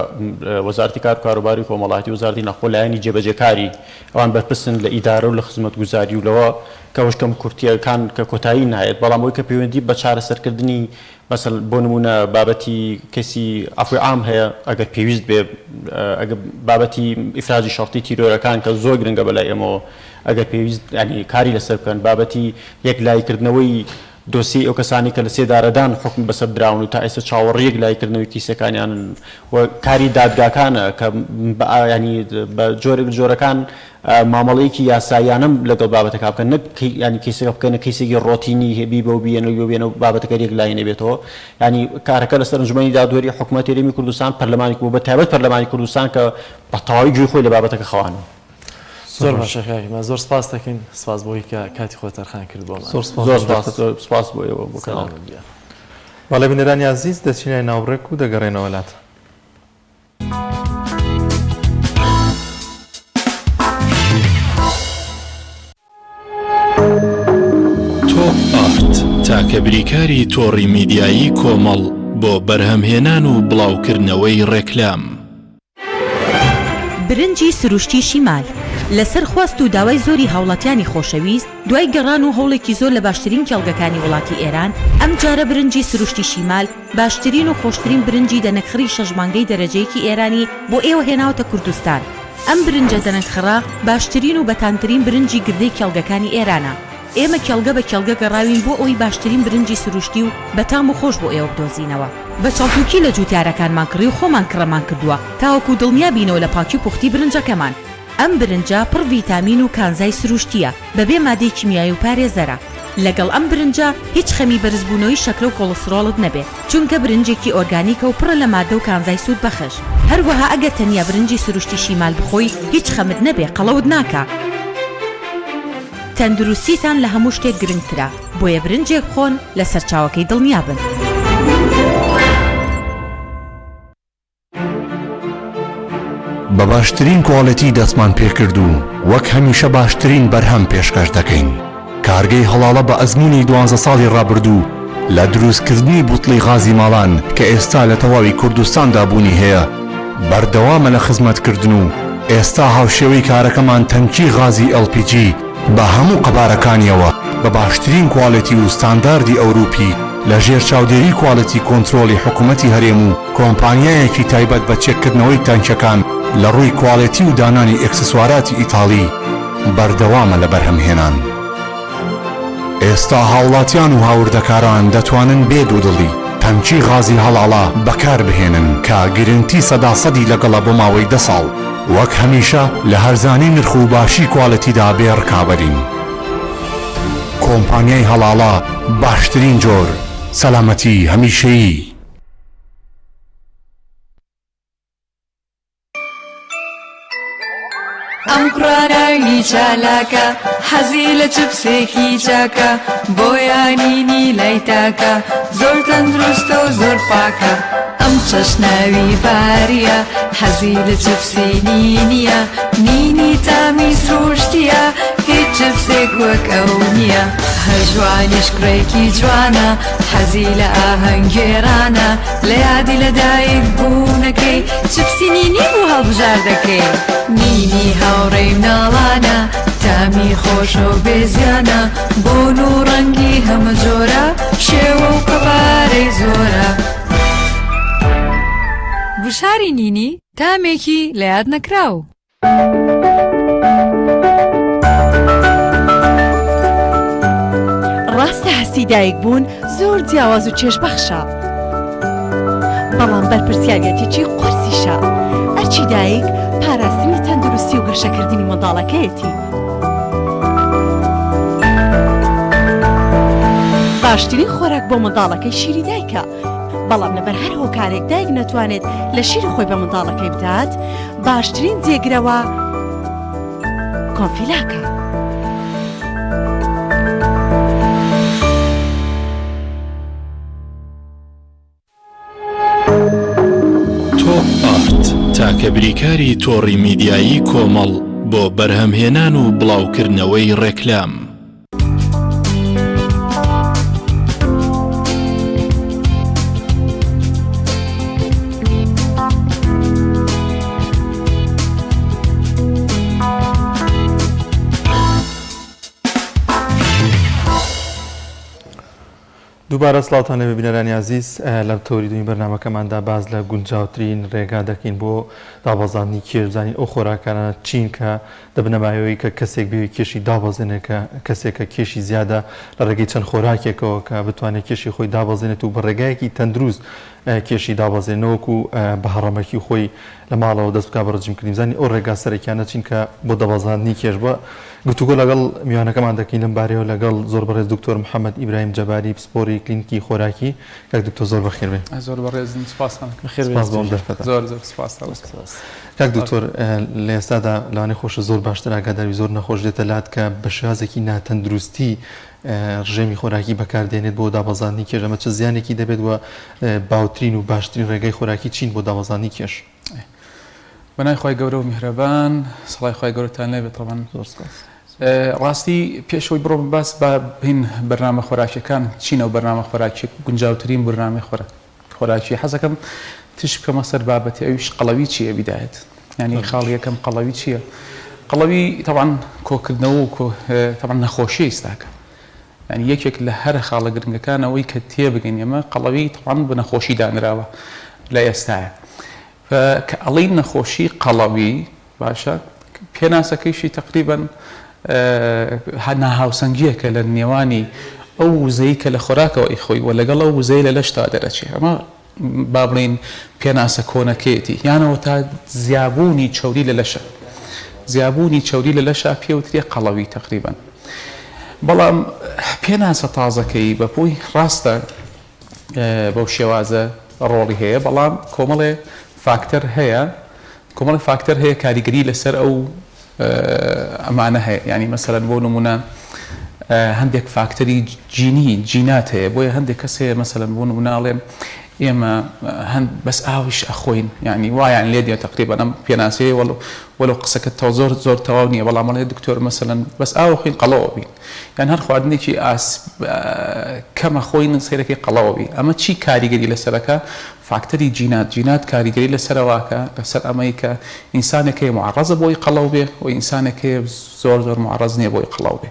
وەزارەتی کار و کاروباری کۆمەڵایەتی و وەزارەتی ناوخۆ لایەنی جێبەجێکاری ئەوان بەرپرسن لە ئیدارە و لە خزمەتگوزاری و لەوە کە ئەوەش کەموکورتییەکان کە کۆتایی نایەت، بەڵام ئەوەی کە پەیوەندی بە چارەسەرکردنی مەسەل بۆ نموونە بابەتی کەیسی عەفوی عام هەیە ئەگەر پێویست بێ ئەگەر بابەتی ئیفراجی شەرتی تیرۆرەکان کە زۆر گرنگە بەلای ئێمەوە ئەگەر پێویست یانی کاری لەسەر بکەن بابەتی یەکلاییکردنەوەی دۆسیەی ئەو کەسانەی کە لە سێدارەدان حوکم بەسەر دراون و تا ئێستا چاوەڕێی یەکلاییکردنەوەی کەیسەکانیانن و کاری دادگاکانە کە یانی بە جۆرێک لە جۆرەکان مامەڵەیەکی یاساییانە لەگەڵ بابەتەکە بکەن نەک یانی کەیسەکە بکەنە کەیسێکی ڕۆتینی بیبە و بیەنە و بیەنە و بابەتەکە یەکلایی نەبێتەوە یانی کارەکە لەسەر ئەنجومەنی دادوەری حکومەتی هەرێمی کوردستان پەرلەمانی بە تایبەت پەرلەمانی کوردستان کە بە تەواوی گوێی خۆی لە بابەتەکە خەوانوە. زۆر باشە کاک هیما زۆر سپاست دەکەین سپاس بۆی کە کاتی خۆت تەرخان کرد بۆمان زۆر سپاس زۆر سپاس زۆر سپاس بۆ ئێوە بۆ کەناڵ سەلامەت بی. بەڵێ بینەرانی ئازیز دەچینە ناوبڕێک و دەگەڕێنەوە لات. تۆپ ئارت تاکە بریکاری تۆڕی میدیایی کۆمەڵ بۆ بەرهەمهێنان و بڵاوکردنەوەی ڕێکلام. برنجی سروشتی شیمال، لەسەر خواست و داوای زۆری هاوڵاتیانی خۆشەویست، دوای گەڕان و هەوڵێکی زۆر لە باشترین کێڵگەکانی وڵاتی ئێران، ئەمجارە برنجی سروشتی شیمال باشترین و خۆشترین برنجی دەنەکخڕی شەش مانگەی دەرەجەیەکی ئێرانی بۆ ئێوە هێناوەتە کوردستان. ئەم برنجە دەنەکخڕە باشترین و بەتامترین برنجی گردەی کێڵگەکانی ئێرانە. ئێمە کێڵگە بە کێڵگە گەڕاوین بۆ ئەوەی باشترین برنجی سروشتی و بەتام و خۆش بۆ ئێوە بدۆزینەوە. بە چەڵتوکی لە جوتیارەکانمان کڕی و خۆمان کڕەمان کردووە تاوەکو دڵنیا بینەوە لە پاکی و پوختی برنجەکەمان. ئەم برنجە پڕ ڤیتامین و کانزای سروشتییە، بەبێ مادەی کیمیایی و پارێزەرە. لەگەڵ ئەم برنجە هیچ خەمی بەرزبوونەوەی شەکرە و کۆڵسترۆڵت نەبێ، چونکە برنجێکی ئۆرگانیکە و پڕە لە مادە و کانزای سوودبەخش. هەروەها ئەگەر تەنیا برنجی سروشتی شیمال بخۆی هیچ خەمت نەبێ قەڵەوت ناکا. تەندروستیتان لە هەموو شتێک گرنگترە، بۆیە برنجێک بخۆن لە سەرچاوەکەی دڵنیابن. بە باشترین کوالێتی دەستمان پێکرد و وەک هەمیشە باشترین بەرهەم پێشکەش دەکەین. کارگەی هەڵاڵە بە ئەزموونی دوانزە ساڵی ڕابردوو لە دروستکردنی بوتڵی غازی ماڵان کە ئێستا لە تەواوی کوردستاندا بوونی هەیە بەردەوامە لە خزمەتکردن و ئێستا هاوشێوەی کارەکەمان تەنکی غازی LPG بە هەموو قەبارەکانیەوە بە باشترین کوالێتی و ستانداردی ئەوروپی لە ژێر چاودێری کواڵێتی کۆنترۆڵی حکومەتی هەرێم و کۆمپانیایەکی تایبەت بە چێککردنەوەی تانکیەکان لە ڕووی کواڵێتی و دانانی ئێکسسواراتی ئیتاڵی بەردەوامە لە بەرهەمهێنان. ئێستا هاوڵاتیان و هاوردەکاران دەتوانن بێ دوودڵی تەنکی غازی هەڵاڵە بەکاربهێنن کە گرنتی سەدا سەدی لەگەڵە بۆ ماوەی دە ساڵ. وەک هەمیشە لە هەرزانی نرخ و باشی کوالێتیدا بێ ڕکابەرین. کۆمپانیای هەڵاڵە باشترین جۆر، سەلامەتی هەمیشەیی. ئەم کوڕە ناوی چالاکە حەزی لە چپسێکی چاکە بۆیانینی لای تاکە زۆر تەندروستە و زۆر پاکە ئەم چەشناوی باریە حەزی لە چپسی نینیە نینی تامی سروشتیە هیچ چپسێک وەک ئەو نییە هەر جوانیش کوڕێکی جوانە حەزی لە ئاهەنگگێڕانە لە یادی لەدایک بوونەکەی چپسی نینی بوو هەڵبژاردەکەی نینی هاوڕێی مناڵانە تامی خۆشە و بێزیانە بۆن و ڕەنگی هەمە جۆرە شێوە و قەبارەی زۆرە. گوشاری نینی تامێکی لە یاد نەکراو. ڕاستە هەستی دایک بوون زۆر جیاواز و چێژبەخشە. بەڵام بەرپرسیاریەتیی قورسیشە. ئەرکی دایک پاراستنی تەندروستی و گەشەکردنی منداڵەکەیەتی. باشترین خۆراک بۆ منداڵەکەی شیری دایکە، بەڵام لەبەر هەر هۆکارێک دایک نەتوانێت لە شیری خۆی بە منداڵەکەی بدات، باشترین جێگرەوە کۆنفیلاکە. تۆپ ئارت تاکە بریکاری تۆڕی میدیایی کۆمەڵ بۆ بەرهەمهێنان و بڵاوکردنەوەی ڕێکلام. دووبارە سڵاوتان لێبێ بینەرانی ئازیز لە تەوەری دووی بەرنامەکەماندا باس لە گونجاوترین ڕێگا دەکەین بۆ دابەزاندنی کێش بزانین ئەو خۆراکانە چین کە دەبنە مایەوەی کە کەسێک بێوی کێشی دابەزێنێت کە کەسێک کە کێشی زیادە لە ڕێگەی چەند خۆراکێکەوە کە بتوانێت کێشی خۆی دابەزێنێت و بە ڕێگایەکی تەندروست کێشی دابەزێنێت نەوەکو بە هەڕەمەکی خۆی لە ماڵەوە دەست بکات بە ڕجیمکردنی بزانین ئەو ڕێگا سەرەکیانە چین کە بۆ دابەزاندنی کێش بە گفتوگۆ لەگەڵ میوانەکەمان دەکەین لەم بارەیەوە لەگەڵ زۆر بەڕێز دکتۆر محەممەد ئیبراهیم جەباری پسپۆری کلینکی خۆراکی کاک دکتۆر زۆر بەخێر بێن. زۆر بەڕێزن سوپاستان ئەکەم. بەخێر سوپاس بۆ ئەم دەرفەتە. زۆر زۆر سوپاستان ئەکەم. کاک دکتۆر لە ئێستادا لەوانەیە خۆشت زۆر باشتر ئاگادار بی زۆر نەخۆش دێتە لات کە بە شێوازێکی ناتەندروستی ڕژێمی خۆراکی بەکار دێنێت بۆ دابەزاندنی کێش ئەمە چ زیانێکی دەبێت و باوترین و باشترین ڕێگای خۆراکی چین بۆ دابەزاندنی کێش؟ بەناوی خوای گەورە و میهرەبان سڵای خوای گەورەتان لێبێت تەبعەن زۆر سپاس. ڕاستی پێش ئەوەی بڕۆم باس با بین بەرنامە خۆراکیەکان چین ئەو بەرنامە خۆراکیە گونجاوترین بەرنامەی خۆراک خۆراکی حەزەکەم تیش بکەمە سەر بابەتی ئەویش قەڵەوی چییە بیدایەت یعنی خاڵی یەکەم قەڵەوی چییە قەڵەوی تەبعەن کۆکردنەوە و کۆ تەبعەن نەخۆشیە ئیستاکە یعنی یەکێک لە هەرە خاڵە گرنگەکان ئەوەی کە تێبگەین ئێمە قەڵەوی تەبعەن بە نەخۆشی دانراوە لە ئێستاە کە ئەڵێین نەخۆشی قەڵەوی باشە پێناسەکەیشی تەقریبەن ناهاوسەنگییەکە لە نێوانی ئەو وزەی کە لە خۆراکەوە ئەیخۆی و لەگەڵ ئەو وزەی لە لەشتا دەرەچێ ئەمە با بڵێین پێناسە کۆنەکەیەتی یانەوە تا زیابوونی چەوری لە لەشە زیابوونی چەوری لە لەشا پێوترێ قەڵەوی تەقریبەن بەڵام پێناسە تازەکەی بەپۆی ڕاستە بەو شێوازە ڕۆڵی هەیە بەڵام کۆمەڵێ فاکتەر هەیە کۆمەڵی فاکتەر هەیە کاریگەری لەسەر ئەو ئەمانە هەیە یعنی مەسەلەن بۆ نمونە هەندێک فاکتەری جینی جینات هەیە بۆیە هەندێک کەس هەیە مەسەلەن بۆ نمونە ئەڵێم ئێمە هەند بەس ئاویش ئەخۆین یعنی وایان لێ دێ تقریبا ئەم پێناسەیە وەلو وەلو قسەکە تەو زۆر زۆر تەواو نییە بەڵام ئەڵێ دکتۆر مەسەلەن بەس ئاو خۆین قەڵەوە بین یان هەر خواردنێکی ئاس کەمە خۆین سەیرەکەی قەڵەوە بی ئەمە چی کاریگەری لەسەرەکە فاکتەری جینات جینات کاریگەری لەسەرەوە ئەکا لەسەر ئەمەی کە ئینسانێک هەیە موعەڕەزە بۆی قەڵەو بێ و ئینسانێک هەیە زۆر زۆر موعەڕەز نییە بۆی قەڵەو بێ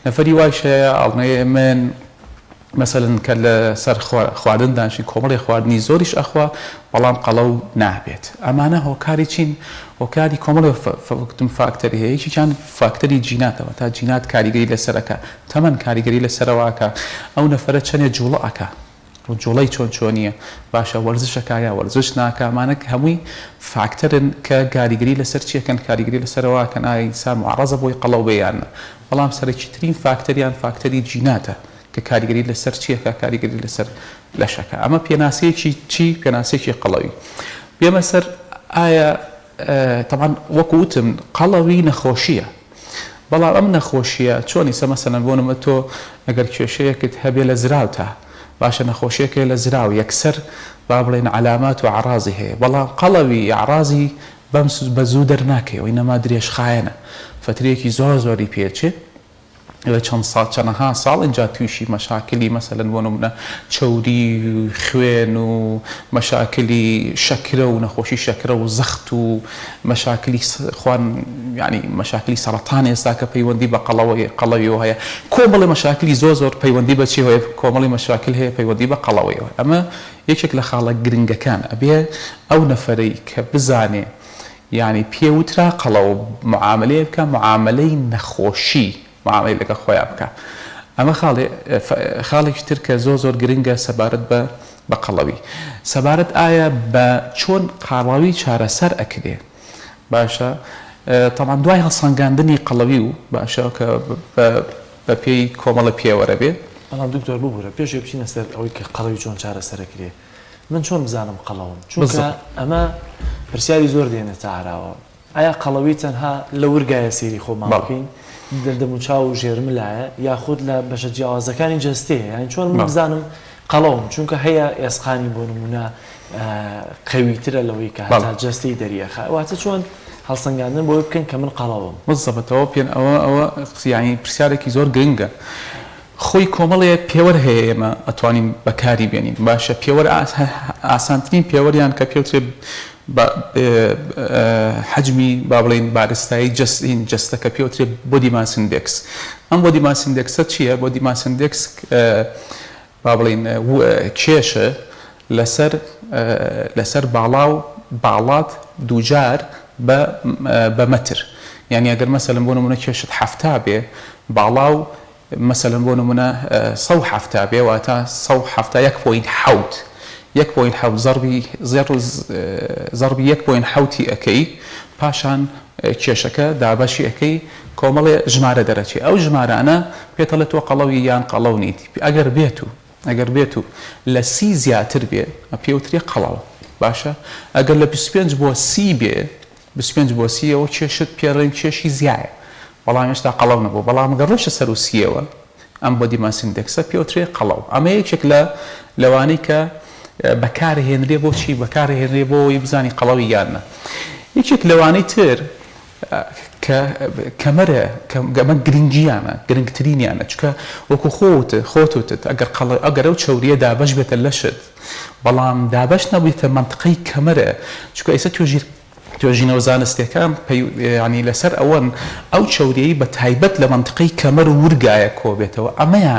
نەفەری وایش هەیە ئەڵێ من مەسەلەن کە لەسەر خواردن دانیشین کۆمەڵێ خواردنی زۆریش ئەخوا بەڵام قەڵەو نابێت ئەمانە هۆکاری چین هۆکاری کۆمەڵێ وتم فاکتەری هەیە یەکێکیان فاکتەری جیناتەوە تا جینات کاریگەری لەسەر ئەکا تەمەن کاریگەری لەسەرەوە ئەکا ئەو نەفەرە چەنێ جوڵە ئەکا جوڵەی چۆن چۆنیە باشە وەرزش ئەکا یا وەرزش ناکا ئەمانە هەمووی فاکتەرن کە کاریگەری لەسەر چی ئەکەن کاریگەری لەسەرەوە ئەکەن ئایا ئینسان موعەڕەزە بۆی قەڵەو بێ یان نا بەڵام سەرەکیترین فاکتەریان فاکتەری جیناتە کە کاریگەری لەسەر چی ئەکا کاریگەری لەسەر لەش ئەکا ئەمە پێناسەیەکی چی پێناسەیەکی قەڵەوی بێمە سەر ئایا تەبعەن وەکو وتم قەڵەوی نەخۆشیە بەڵام ئەم نەخۆشیە چۆن ئیسە مەسەلەن بۆ نمونە تۆ ئەگەر کێشەیەکت هەبێ لە زراوتا باشە نەخۆشیەک هەیە لە زراو یەکسەر با بڵێن عەلامات و ئەعڕازی هەیە بەڵام قەڵەوی ئەعڕازی بەم بە زوو دەرناکەوێ ئینەما درێژخایەنە فەترەیەکی زۆر زۆری پێچێ لە چەند ساڵ چەنەها ساڵ ئینجا تووشی مەشاکلی مەسەلەن بۆ نمونە چەوری خوێن و مەشاکلی شەکرە و نەخۆشی شەکرە و زەخت و مەشاکلی خوان یعنی مەشاکلی سەڕەتان ئێستا کە پەیوەندی بە قەڵەوەی قەڵەویەوە هەیە کۆمەڵی مەشاکلی زۆر زۆر پەیوەندی بە چی هەیە کۆمەڵی مەشاکل هەیە پەیوەندی بە قەڵەوەیەوە ئەمە یەکێک لە خاڵە گرنگەکان ئەبێ ئەو نەفەرەی کە بزانێ یانی پێ وترا قەڵەو معامەلەیە بکا معامەلەی نەخۆشی معامەلەی لەگەڵ خۆیا بکا ئەمە خاڵێ خاڵێکی تر کە زۆر زۆر گرنگە سەبارەت بە. بە قەڵەوی. سەبارەت ئایا بە چۆن قاڵەوی چارەسەر ئەکرێ؟ باشە تەبعەن دوای هەڵسەنگاندنی قەڵەوی و باشە کە بە بە پێی کۆمەڵە پێوەرە بێ. بەڵام دکتۆر ببورە پێش ئەوەی بچینە سەر ئەوەی کە قەڵەوی چۆن چارەسەر ئەکرێ من چۆن بزانم قەڵەوم؟ چونکە ئەمە پرسیاری زۆر دێنێتە ئاراوە. ئایا قەڵەوی تەنها لە ورگایە سەیری خۆمان بکەین لە دەموچاو و ژێرملایە یاخود لە بەشە جیاوازەکانی جەستەیە یانی چۆن من بزانم قەڵەوم چونکە هەیە ئێسقانی بۆ نمونە قەویترە لەوەی کە هەتا جەستەی دەریەخا واتە چۆن هەڵسەنگاندن بۆی بکەن کە من قەڵەوم؟ بالضبط ئەوە پێ ئەوە ئەوە یانی پرسیارێکی زۆر گرنگە خۆی کۆمەڵێ پێوەر هەیە ئێمە ئەتوانین بەکاری بێنین باشە پێوەر ئاسانترین پێوەریان کە پێوترێ حەجمی با بڵێین بارستایی جەستین جەستە کە پێوترێ body mass index ئەم body mass index ە چییە؟ body mass index با بڵێین کێشە لەسەر لەسەر باڵا و باڵات دووجار بە بە مەتر یانی ئەگەر مەسەلەن بۆ نمونە کێشت 70 بێ باڵا و مەسەلەن بۆ نمونە 170 بێ واتە 170 یەک point حەوت یەک point حەوت زەڕبی زێڕ زەڕبی یەک point حەوتی ئەکەی پاشان کێشەکە دابەشی ئەکەی کۆمەڵێ ژمارە دەرەچێ ئەو ژمارانە پێتەڵێ تۆ قەڵەوی یان قەڵەو نیت ئەگەر بێتو ئەگەر بێتو لە سی زیاتر بێ پێوترێ قەڵەوە باشە ئەگەر لە 25 بۆ سی بێ 25 بۆ سیەوە کێشت پێڕێن کێشی زیایە بەڵام هێشتا قەڵەو نەبوو بەڵام گەر ڕۆشتە سەرو سیەوە ئەم body mass index ە پێوترێ قەڵەو ئەمە یەکێک لە لەوانەی کە بەکارهێنرێ بۆ چی بەکارهێنرێ بۆ ئەوەی بزانی قەڵەوی یان نا یەکێک لەوانەی تر کە کەمەرە کە ئەمە گرنگیانە گرنگترینیانە چونکە وەکو خۆت خۆت وتت ئەگەر قەڵ ئەگەر ئەو چەوریە دابەش بێتە لەشت بەڵام دابەش نەبێتە مەنتقەی کەمەرە چونکە ئێستا توێژی توێژینەوە زانستیەکان یانی لەسەر ئەوەن ئەو چەوریەی بە تایبەت لە مەنتقەی کەمەر و ورگایە کۆبێتەوە ئەمەیە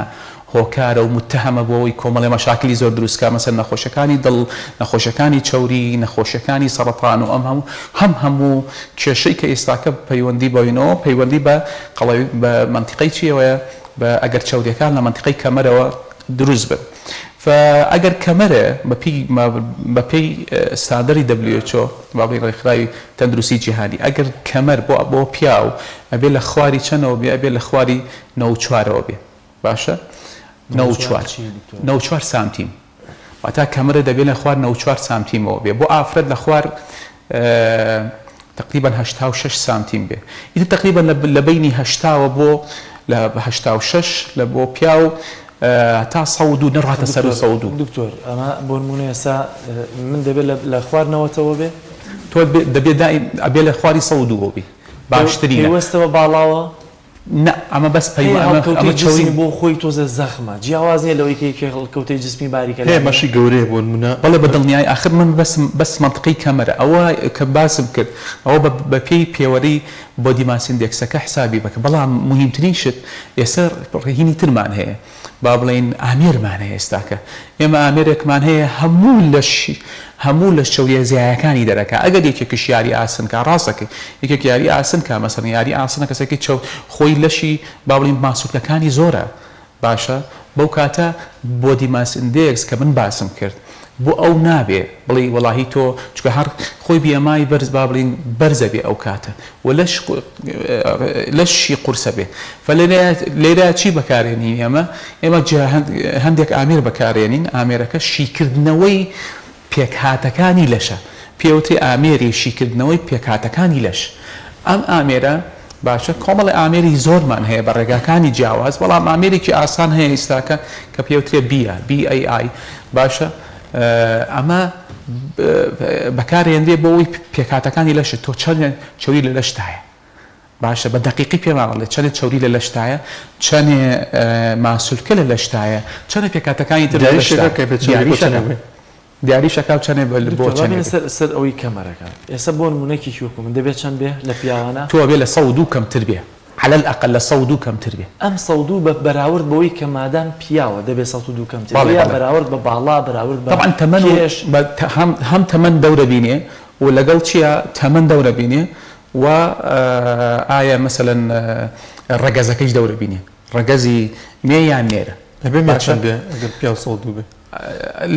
هۆکارە و موتەهەمە بۆ ئەوەی کۆمەڵێ مەشاکلی زۆر دروست کا مەسەلەن نەخۆشیەکانی دڵ نەخۆشیەکانی چەوری نەخۆشیەکانی سەڕەتان و ئەم هەموو هەم هەموو کێشەی کە ئێستاکە پەیوەندی بەوینەوە پەیوەندی بە قەڵەوی بە مەنتیقەی چیەوەیە بە ئەگەر چەوریەکان لە مەنتیقەی کەمەرەوە دروست بن ف ئەگەر کەمەرە بە پێی بە پێی ستاندەری WHO با بڵێین ڕێکخراوی تەندروستی جیهانی ئەگەر کەمەر بۆ بۆ پیاو ئەبێ لە خواری چەنەوە بێ ئەبێ لە خواری 94ەوە بێ باشە 94 94 سانتیم واتا کەمەرە دەبێ لە خوار 94 سانتیمەوە بێ بۆ ئافرەت لە خوار تەقریبەن 86 سانتیم بێ ئیتر تەقریبەن لە بەینی هەشتاوە بۆ لە 86 لە بۆ پیاو تا 102 نەڕاتە سەر 102. دکتۆر ئەمە بۆ نموونە ئێستا من دەبێ لە خوار نەوەتەوە بێ؟ تۆ دەبێ دائیم ئەبێ لە خواری 102 بی باشترینە. پەیوەستە بە باڵاوە؟ نا ئەمە بەس پەیوە ئەمە ئەمە چەوری بۆ خۆی تۆزێ زەخمە جیاواز نیە لەوەی کە یەکێ هەڵکەوتەی جسمی باریکە هەیە بەشی گەورەیە بۆ نمونە. بەڵێ بە دڵنیایی ئاخر من بەسم بەس مەنتقی کەمەرە ئەوە کە باسم کرد ئەوە بە بە پێی پێوەری body mass index ەکە حسابی بکە بەڵام موهیمترین شت ئێستا هینی ترمان هەیە با بڵێین ئامێرمان هەیە ئێستاکە ئێمە ئامێرێکمان هەیە هەموو لەش هەموو لەش چەوریە زیایەکانی دەرەکا ئەگەر یەکێکش یاری ئاسن کا ڕاست دەکەی یەکێک یاری ئاسن کا مەسەلەن یاری ئاسنە کەسێکی چەو خۆی لەشی با بڵێین ماسولکەکانی زۆرە باشە بەو کاتە body mass index کە من باسم کرد بۆ ئەو نابێ بڵێی وەڵاهی تۆ چونکە هەر خۆی BMI بەرز با بڵێین بەرزە بێ ئەو کاتە و لەش لەشی قورسە بێ فە لێرە لێرە چی بەکارێنین ئێمە ئێمە هەندێک ئامێر بەکارێنین ئامێرەکە شیکردنەوەی پێکهاتەکانی لەشە پێوترێ ئامێری شیکردنەوەی پێکهاتەکانی لەش ئەم ئامێرە باشە کۆمەڵی ئامێری زۆرمان هەیە بە ڕێگاکانی جیاواز بەڵام ئامێرێکی ئاسان هەیە ئیستاکە کە پێوترێ BIA BAI باشە ئەمە بەکارێنرێ بۆ ئەوەی پێکهاتەکانی لەشت تۆ چەند چەوری لە لەشتایە باشە بە دەقیقی پێمان ئەڵێ چەنێ چەوری لە لەشتایە چەنێ ماسولکە لە لەشتایە چەنێ پێکهاتەکانی تر لە لەشتایە دیاریش ئەکا و چەنێ بۆ چەنێ بێ. سەر ئەوەی کەمەرەکە ئێستا بۆ نموونە کێکی وەکو من دەبێ چەند بێ لە پیاوانە؟ تۆ ئەبێ لە 102 کەمتر بێ علی الاقل لە 102 کەمتر بێ. ئەم 102 بە بەراورد بەوەی کە مادام پیاوە دەبێ 102 کەمتر بێ یا بەراورد بە باڵا بەراورد بە تەبعەن تەمەن و کێش؟ هەم تەمەن دەورە بینێ و لەگەڵ چیا تەمەن دەورە بینێ و ئایا مەسەلەن ڕەگەزەکەیش دەورە بینێ ڕەگەزی مێ یان نێرە ئەبێ مێ چەند بێ ئەگەر پیاو 102 بێ؟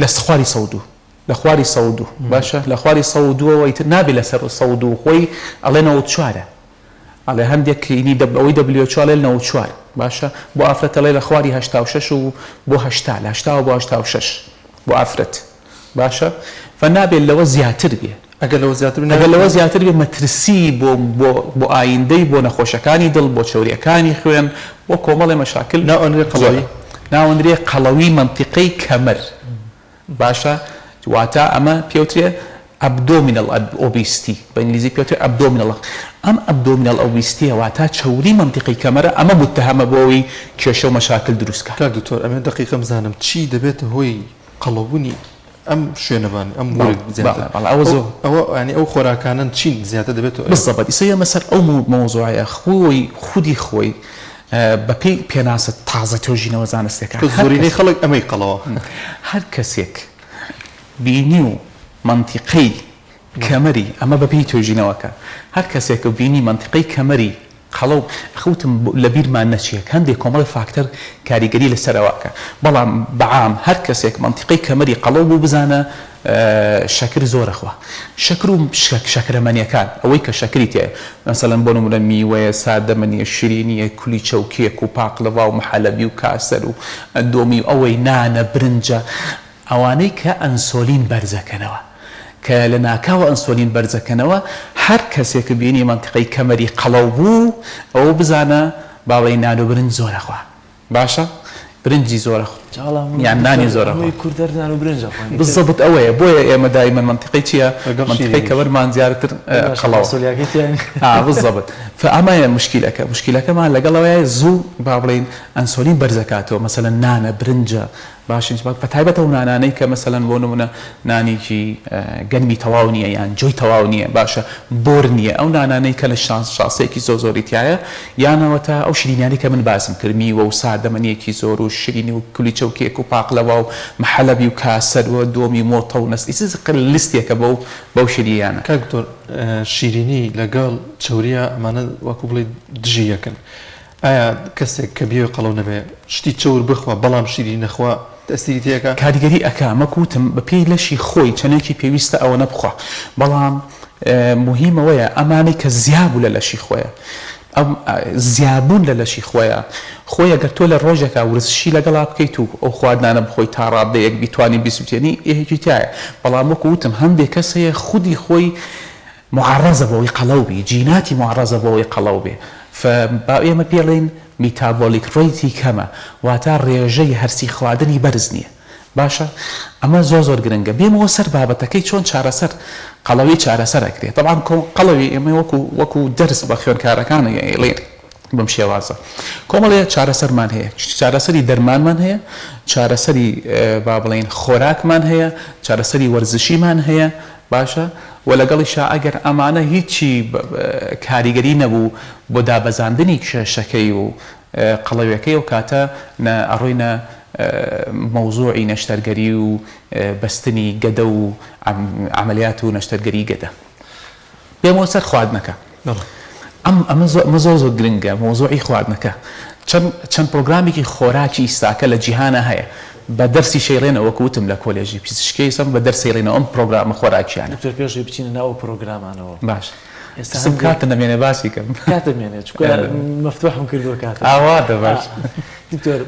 لە خواری 102 لە خواری 102 باشە لە خواری 102ەوە ئیتر نابێ لەسەر 102 خۆی ئەڵێ 94 ئەڵێ هەندێک کلینی دە ئەوەی WHO ئەڵێ 94 باشە بۆ ئافرەت ئەڵێ لە خواری 86 و بۆ 80 لە 80 بۆ 86 بۆ ئافرەت باشە فە نابێت لەوە زیاتر بێ. ئەگەر لەوە زیاتر بێ ئەگەر لەوە زیاتر بێ مەترسی بۆ بۆ بۆ ئایندەی بۆ نەخۆشەکانی دڵ بۆ چەوریەکانی خوێن بۆ کۆمەڵێ مەشاکل ناو ئەنرێ قەڵەوی؟ زۆرە ناو ئەنرێ قەڵەوی مەنتیقەی کەمەر باشە واتا ئەمە پێوترێ Abdominal Obesity بە ئینگلیزی پێوترێ Abdominal ئەم Abdominal Obesity واتا چەوری مەنتیقەی کەمەرە ئەمە متهەمە بۆ ئەوەی کێشە و مەشاکل دروست کات. کاک دکتۆر ئەمەوێ دەقیقە بزانم چی دەبێتە هۆی قەڵەوبونی ئەم شوێنە بان ئەم ورگ زیاتر بەڵێ ئەوە زۆر ئەوە یانی ئەو خۆراکانەن چین زیاتر دەبێتەوە بالضبط ئیسە ئێمە سەر ئەو مەوزوعەیە خۆی خودی خۆی بەپێی پێناسە تازە توێژینەوە زانستیەکان کە زۆرینەی خەڵک ئەمەی قەڵەوە. هەر کەسێک بینی و مەنتیقەی کەمەری، ئەمە بەپێی توێژینەوەکە، هەر کەسێک بینی مەنتیقەی کەمەری قەڵەو، ئەخ وتم لەبیرمان نەچێ هەندێک کۆمەڵێ فاکتەر کاریگەری لەسەر ئەوە ئەکا، بەڵام بە عام هەر کەسێک مەنتیقەی کەمەری قەڵەو بوو بزانە شەکر زۆر ئەخوا، شەکر و شەکرەمەنیەکان ئەوەی کە شەکری تیایە مەسەلەن بۆ نمونە میوەیە، ساردەمەنیە، شیرینیە، کولیچە و کێک و پاقلەڤا و محەلەبی و کاسەر و ئەندۆمی و ئەوەی نانە، برنجە، ئەوانەی کە ئەنسۆلین بەرزەکەنەوە کە لە ناکاوە ئەنسۆلین بەرزەکەنەوە هەر کەسێک بینی مەنتیقەی کەمەری قەڵەو بوو ئەوە بزانە با بڵێین نان و برنج زۆر ئەخوا باشە برنجی زۆر ئەخوا یان نانی زۆر ئەخوا بزەبت ئەوەیە بۆیە ئێمە دایمەن مەنتیقەی چییە مەنتیقەی کەمەرمان زیاتر قەڵەوە بزەبت فئەمەیە مشکیلەکە مشکیلەکەمان لەگەڵ ئەوەیە زوو با بڵێین ئەنسۆلین بەرزەکاتەوە مەسەلەن نانە برنجە باشن بە تایبەت ئەو نانانەی کە مەسەلەن بۆ نمونە نانێکی گەنمی تەواو نییە یان جۆی تەواو نییە باشە بۆر نییە ئەو نانانەی کە لە شاسەیەکی زۆر زۆری تایە یانەوە تا ئەو شیرینیانەی کە من باسم کرد میوە و ساردەمەنیەکی زۆر و شیرینی و کولیچە و کێک و پاقلەوا و محەلەبی و کاسەر و دۆمی و مۆتە و نەس لیستێکە بەو بەو شیرینیانە. کاک دکتۆر شیرینی لەگەڵ چەوریە ئەمانە وەکو بڵێی دژی یەکن ئایا کەسێک کە بیەوێ قەڵەو نەبێ شتی چەور بخوا بەڵام شیرینی نەخوا تەئسیری تێ ئەکا؟ کاریگەری ئەکا مەک وتم بە پێی لەشی خۆی چەنێکی پێویستە ئەوەنە بخوا بەڵام موهیم ئەوەیە ئەمانەی کە زیابوو لە لەشی خۆیا ئەم زیابوون لە لەشی خۆیا خۆی ئەگەر تۆ لە ڕۆژێکا ورزشی لەگەڵا بکەیت و ئەو خواردنانە بخۆی تا ڕادەیەک بیتوانی بیسوتێنی ئێهێکی تایە بەڵام وەکو وتم هەندێک کەس هەیە خودی خۆی موعەڕەزە بۆ ئەوەی قەڵەو بی، جیناتی موعەڕەزە بۆ ئەوەی قەڵەو بێ، ف با ئێمە پێی ئەڵێین metabolic rate ی کەمە، واتە ڕێژەی هەرسی خواردنی بەرز نییە. باشە ئەمە زۆر زۆر گرنگە. بێمەوە سەر بابەتەکەی چۆن چارەسەر قەڵەوی چارەسەر ئەکرێ. تەبعەن کۆ قەڵەوی ئێمە وەکو وەکو دەرس بە خوێندکارەکان ئەیڵێین بەم شێوازە. کۆمەڵێ چارەسەرمان هەیە، چارەسەری دەرمانمان هەیە، چارەسەری با بڵێین خۆراکمان هەیە، چارەسەری وەرزشیمان هەیە، باشە وە لەگەڵیشا ئەگەر ئەمانە هیچی کاریگەری نەبوو بۆ دابەزاندنی کێشەکەی و قەڵەویەکەی ئەو کاتە نە ئەڕۆینە مەوزوعی نەشتەرگەری و بەستنی گەدە و عەمەلیات و نەشتەرگەری گەدە. بێمەوە سەر خواردنەکە ئەم ئەمە زۆر ئەمە زۆر زۆر گرنگە مەوزوعی خواردنەکە چەند چەند پرۆگرامێکی خۆراکی ئیستاکە لە جیهانا هەیە بە دەرسی شەیڵێنەوە وەکو وتم لە کۆلێژی پزیشکی ئیستا بە دەرس ئەیڵێنەوە ئەم پرۆگرامە خۆراکیانە. دکتۆر پێش ئەوەی بچینە ناو ئەو پرۆگرامانەوە باش ئێستا ترسم هەندێک کاتت نەمێنێ باسی کەم. کات دەمێنێ چونکە مەفتوحم کردووە کاتت. ئاوا دە باش. دکتۆر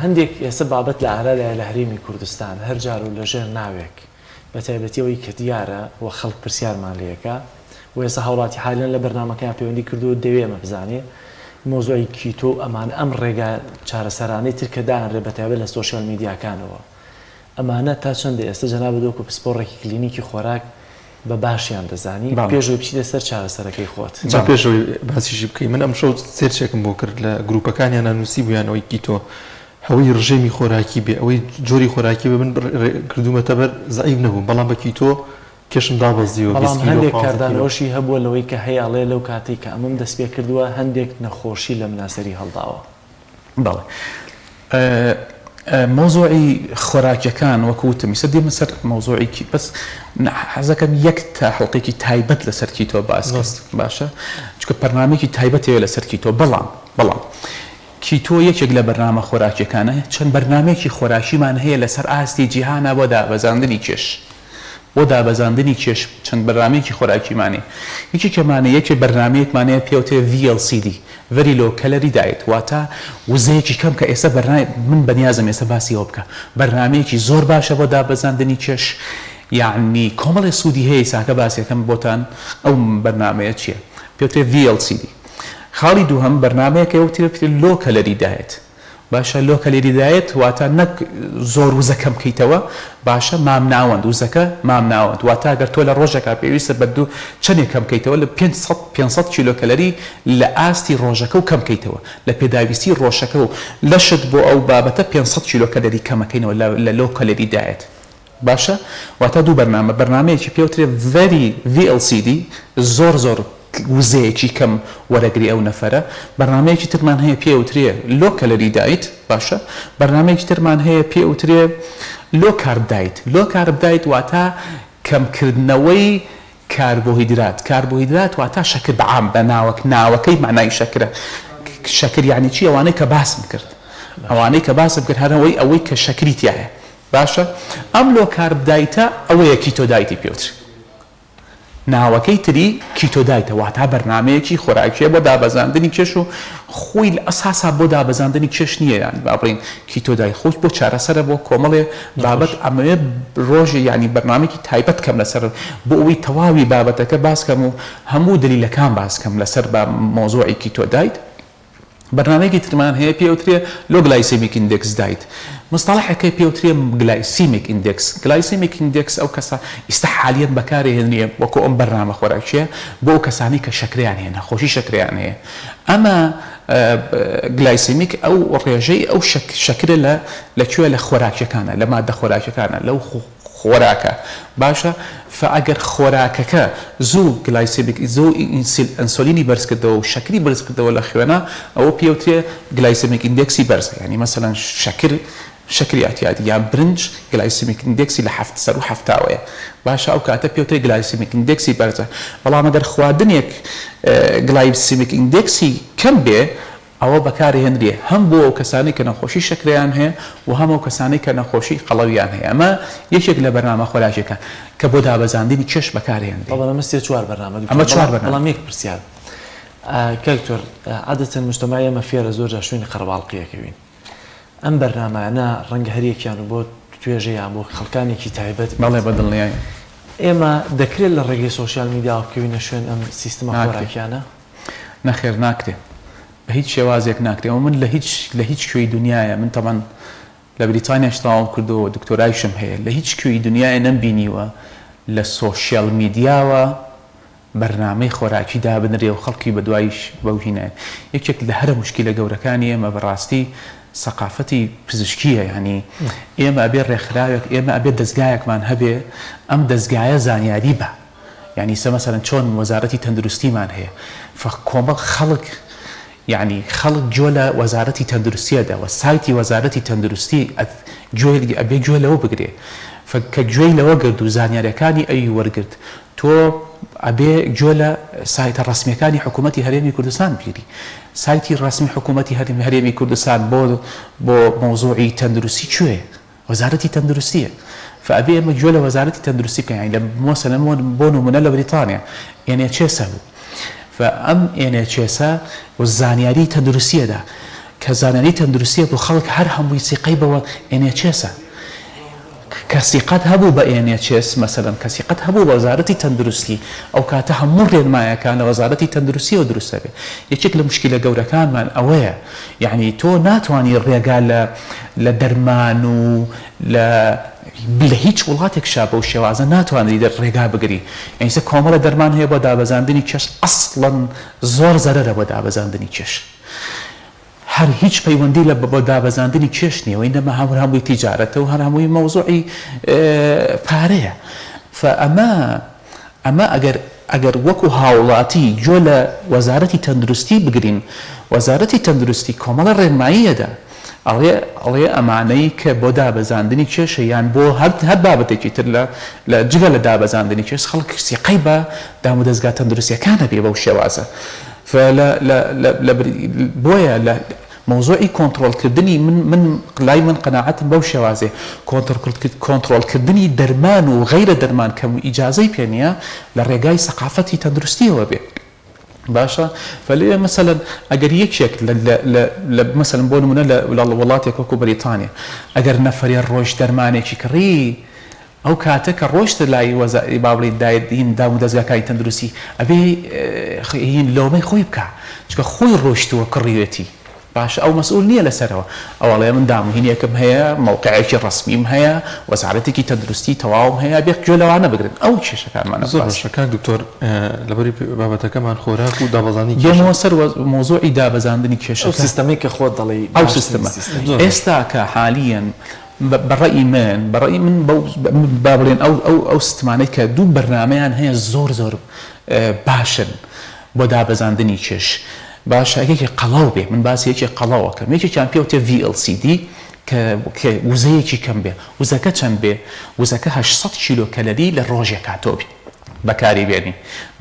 هەندێک ئێستا بابەت لە ئارادایە لە هەرێمی کوردستان هەر جار و لەژێر ناوێک بەتایبەتی ئەوەی کە دیارە و خەڵک پرسیارمان لێ ئەکا و ئێستا هاوڵاتی حالیان لە بەرنامەکەیا پەیوەندی کردووە دەوێ ئەمە بزانێ مەوزوعی کیتۆ و ئەمانە ئەم ڕێگا چارەسەرانەی تر کە دائەنرێ بەتایبەت لە سۆشیال میدیاکانەوە ئەمانە تا چەندە ئێستا جەنابت وەکو پسپۆڕێکی کلینیکی خۆراک بە باشیان دەزانی پێش ئەوەی بچیتە سەر چارەسەرەکەی خۆت. جا پێش ئەوەی باسیشی بکەی من ئەمشەو search ێکم بۆ کرد لە گروپەکانیانا نوسیبویان ئەوەی کیتۆ ئەوەی ڕژێمی خۆراکی بێ ئەوەی جۆری خۆراکی بێ من کردومەتە بەر زەعیف نەبووم بەڵام بە کیتۆ کێشم دابەزیوە بەڵام 20 کیلۆ هەندێک 15 کیلۆ. کاردانەوەشی هەبووە لەوەی کە هەیە ئەڵێ لەو کاتەی کە ئەمەم دەست پێ کردووە هەندێک نەخۆشی لە منا سەری هەڵداوە. بەڵێ مەوزوعی خۆراکیەکان وەکو وتم ئیستا دێمە سەر مەوزوعی کی بەس حەزەکەم یەک تا حەڵقێکی تایبەت لەسەر کیتۆ باس کەم باشە چونکە بەرنامەیەکی تایبەت هەیە لەسەر کیتۆ بەڵام بەڵام. کیتۆ یەکێک لە بەرنامە خۆراکیەکانە، چەند بەرنامەیەکی خۆراکیمان هەیە لەسەر ئاستی جیهانا بۆ دابەزاندنی کێش. بۆ دابەزاندنی کێش چەند بەرنامەیەکی خۆراکیمان هەیە. یەکێکیان یەکێ بەرنامەیەکمان هەیە پێوترێ VLCD، Very Low Calorie Diet، واتە وزەیەکی کەم کە ئێستا بەرنا من بەنیازم ئێستا باسی ئەوە بکەم. بەرنامەیەکی زۆر باشە بۆ دابەزاندنی کێش یەعنی کۆمەڵێ سوودی هەیە ئیساکە باسی ئەکەم بۆتان ئەو بەرنامەیە چیە. پێوترێ VLCD. خاڵی دووهەم بەرنامەیەکە پێوترێ Low Calorie Diet. باشە low calorie diet واتە نەک زۆر وزە کەم کەیتەوە باشە مامناوەند وزەکە مامناوەند واتە گەر تۆ لە ڕۆژێکا پێویستە بە دوو چەنێک کەم کەیتەوە لە 500 500 کیلۆ کەلەری لە ئاستی ڕۆژەکە و کەم کەیتەوە لە پێداویستی ڕۆژەکە و لەشت بۆ ئەو بابەتە 500 کیلۆ کەلەری کەمەکەینەوە لە low calorie diet باشە واتا دوو بەرنامە بەرنامەیەکی پێوترێ Very VLCD زۆر زۆر وزەیەکی کەم وەرەگری ئەو نەفەرە بەرنامەیەکی ترمان هەیە پێوترێ low calorie diet باشە بەرنامەیەکی ترمان هەیە پێوترێ low carb diet low carb diet واتا کەمکردنەوەی کاربۆهیدرات کاربۆهیدرات واتا شەکر بە عام بە ناوەک ناوەکەی مەعنای شەکرە شەکر یانی چی ئەوانەی کە باسم کرد ئەوانەی کە باسم کرد هەر ئەوەی ئەوەی کە شەکری تیایە باشە ئەم low carb diet ە ئەوەیە keto diet ی پێوترێ ناوەکەی تری keto diet ە واتا بەرنامەیەکی خۆراکیە بۆ دابەزاندنی کێش و خۆی لە ئەساسا بۆ دابەزاندنی کێش نییە یان با بڵێین keto diet خۆی بۆ چارەسەرە بۆ کۆمەڵێ بابەت ئەمەوێ ڕۆژێ یانی بەرنامەیەکی تایبەت کەم لەسەر بۆ ئەوەی تەواوی بابەتەکە باس کەم و هەموو دەلیلەکان باس کەم لەسەر بە مەوزوعی keto diet. بەرنامەیەکی ترمان هەیە پێی ئەوترێ low glycemic index diet مستەڵەحێکە پێی ئەوترێ glycemic index glycemic index ئەو کەسە ئیستا حالیەن بەکارێ وەکو ئەم بەرنامە خۆراکیە بۆ ئەو کەسانەی کە شەکرەیان هەیە نەخۆشی شەکرەیان هەیە ئەمە glycemic ئەو ڕێژەی ئەو شەکرە لە لە کوێ لە خۆراکیەکانە لە مادە خۆراکیەکانە لەو خۆراکە باشە فە ئەگەر خۆراکەکە زوو glycemic زوو ئەنسۆلینی بەرز کردەوە و شەکری بەرز کردەوە لە خوێنا ئەوە پێوترێ glycemic index ی بەرزە یانی مەسەلەن شەکر شەکری ئیعتیادی یان برنج glycemic index ی لە حەفت سەروو حەفتاوەیە باشە ئەو کاتە پێوترێ glycemic index ی بەرزە بەڵام ئەگەر خواردنێک glycemic index ی کەم بێ ئەوە بەکارهێنرێ هەم بۆ ئەو کەسانەی کە نەخۆشی شەکرەیان هەیە و هەم ئەو کەسانەی کە نەخۆشی قەڵەویان هەیە ئەمە یەکێک لە بەرنامە خۆراکیەکان کە بۆ دابەزاندنی کێش بەکارهێنرێ. بەڵام ئەمە سێ چوار بەرنامە دکتۆر ئەمە چوار بەرنامە. بەڵام یەک پرسیار کاک دکتۆر عادەتەن موجتەمەعی ئێمە فێرە زۆر جار شوێنی قەرەباڵقی ئەکەوین ئەم بەرنامانە ڕەنگە هەر یەکیان و بۆ توێژە یان بۆ خەڵکانێکی تایبەت بێت. بەڵێ بە دڵنیایی. ئێمە دەکرێت لە ڕێگەی سۆشیال میدیاوە بکەوینە شوێن ئەم سیستمە ناکرێ. خۆراکیانە؟ نەخێر ناکرێ بە هیچ شێوازێک ناکرێ ئەوە من لە هیچ لە هیچ کوێی دنیایە من تەبعەن لە بریتانیاش تەواوم کردووە و دکتۆرایشم هەیە لە هیچ کوێی دنیایە نەمبینیوە لە سۆشیال میدیاوە بەرنامەی خۆراکی دابنرێ و خەڵکی بەدوایش بەو هینایە یەکێک لە هەرە موشکیلە گەورەکانی ئێمە بەڕاستی سەقافەتی پزیشکیە یانی ئێمە ئەبێ ڕێکخراوێک ئێمە ئەبێ دەزگایەکمان هەبێ ئەم دەزگایە زانیاری بە یانی ئیستا مەسەلەن چۆن وەزارەتی تەندروستیمان هەیە فە کۆمەڵ خەڵک یانی خەڵک گوێ لە وەزارەتی تەندروستیە دا وە سایتی وەزارەتی تەندروستی گوێ ئەبێ گوێ لەوە بگرێ فە کە گوێی لەوە گرت و زانیاریەکانی ئەوی وەرگرت تۆ ئەبێ گوێ لە سایتە ڕەسمیەکانی حکوومەتی هەرێمی کوردستان بگیری سایتی ڕەسمی حکوومەتی هەرێمی کوردستان بۆ بۆ مەوزوعی تەندروستی کوێ وەزارەتی تەندروستیە فە ئەبێ ئێمە گوێ لە وەزارەتی تەندروستی بکەین یانی لە مەسەلەن بۆ نمونە لە بریتانیا NHS هەبوو فە ئەم NHS و زانیاری تەندروستیەدا کە زانیاری تەندروستیە بۆ خەڵک هەر هەمووی سیقەی بەوە NHS کە سیقەت هەبوو بە NHS مەسەلەن کە سیقەت هەبوو بە وەزارەتی تەندروستی ئەو کاتە هەموو ڕێنمایەکان لە وەزارەتی تەندروستیەوە دروست دەبێت یەکێک لە مشکلە گەورەکانمان ئەوەیە یەعنی تۆ ناتوانی ڕێگا لە لە دەرمان و لە لە هیچ وڵاتێکشا بەو شێوازە ناتوانری ڕێگا بگری یانی ئیستا کۆمەڵە دەرمان هەیە بۆ دابەزاندنی کێش ئەسڵەن زۆر زەرەرە بۆ دابەزاندنی کێش هەر هیچ پەیوەندی لە بۆ دابەزاندنی کێش نییە وینەما هەموو هەمووی تیجارەتە و هەر هەمووی مەوزوعی پارەیە فئەمە ئەمە ئەگەر ئەگەر وەکو هاوڵاتی گوێ لە وەزارەتی تەندروستی بگرین، وەزارەتی تەندروستی کۆمەڵە ڕێنمایی ئەدا، ئەڵێ ئەڵێ ئەمانەی کە بۆ دابەزاندنی کێشە یان بۆ هەر هەر بابەتێکی تر لە لە جگە لە دابەزاندنی کێش خەڵک سیقەی بە دامودەزگا تەندروستیەکان هەبێ بەو شێوازە فە لە لە لە لە بۆیە لە. مەوزوعی کۆنتڕۆڵ کردنی من من لای من قەناعەتم بەو شێوازەیە کۆنتڕۆڵ کردنی دەرمان و غەیرە دەرمان کە ئیجازەی پێ نییە لە ڕێگای سەقافەتی تەندروستیەوە بێ. باشە فلێ مەسەلەن ئەگەر یەکێک لە لە لە لە مەسەلەن بۆ نمونە لە لە وڵاتێک وەکو بەریتانیا ئەگەر نەفەرێ ڕۆیشت دەرمانێکی کڕی ئەو کاتە کە ڕۆیشتە لای وەزا با بڵێین دای هین دام و دەزگاکانی تەندروستی ئەبێ هین لۆمەی خۆی بکا چونکە خۆی ڕۆیشتووە کڕیوێتی باشە ئەو مەسئول نیە لەسەرەوە ئەو ئەڵێ من داموهینێکم هەیە مەوقعێکی ڕەسمیم هەیە وەزارەتێکی تەندروستی تەواوم هەیە ئەبێ گوێ لەوانە بگرن ئەو کێشەکانمانە زۆر باشە کاک دکتۆر لەبەری بابەتەکەمان خۆراک و دابەزاندنی کێشە دێمەوە سەر مەوزوعی دابەزاندنی کێشەکە ئەو سیستەمەی کە خۆت دەڵێی ئەو سیستمە ئێستا کە حالیەن بە ڕەئی من بە ڕەئی من بەو با بڵێن ئەو ئەو ئەو سیستمانەی کە دوو بەرنامەیان هەیە زۆر زۆر باشن بۆ دابەزاندنی کێش باشە یەکێ قەڵەو بێ من باسی یەکێ قەڵەو ئەکەم یەکێکیان پێ وتێ VLCD کە کە وزەیەکی کەم بێ وزەکە چەند بێ وزەکە 800 کیلۆ کەلەری لە ڕۆژێکا تۆ بەکاری بێنی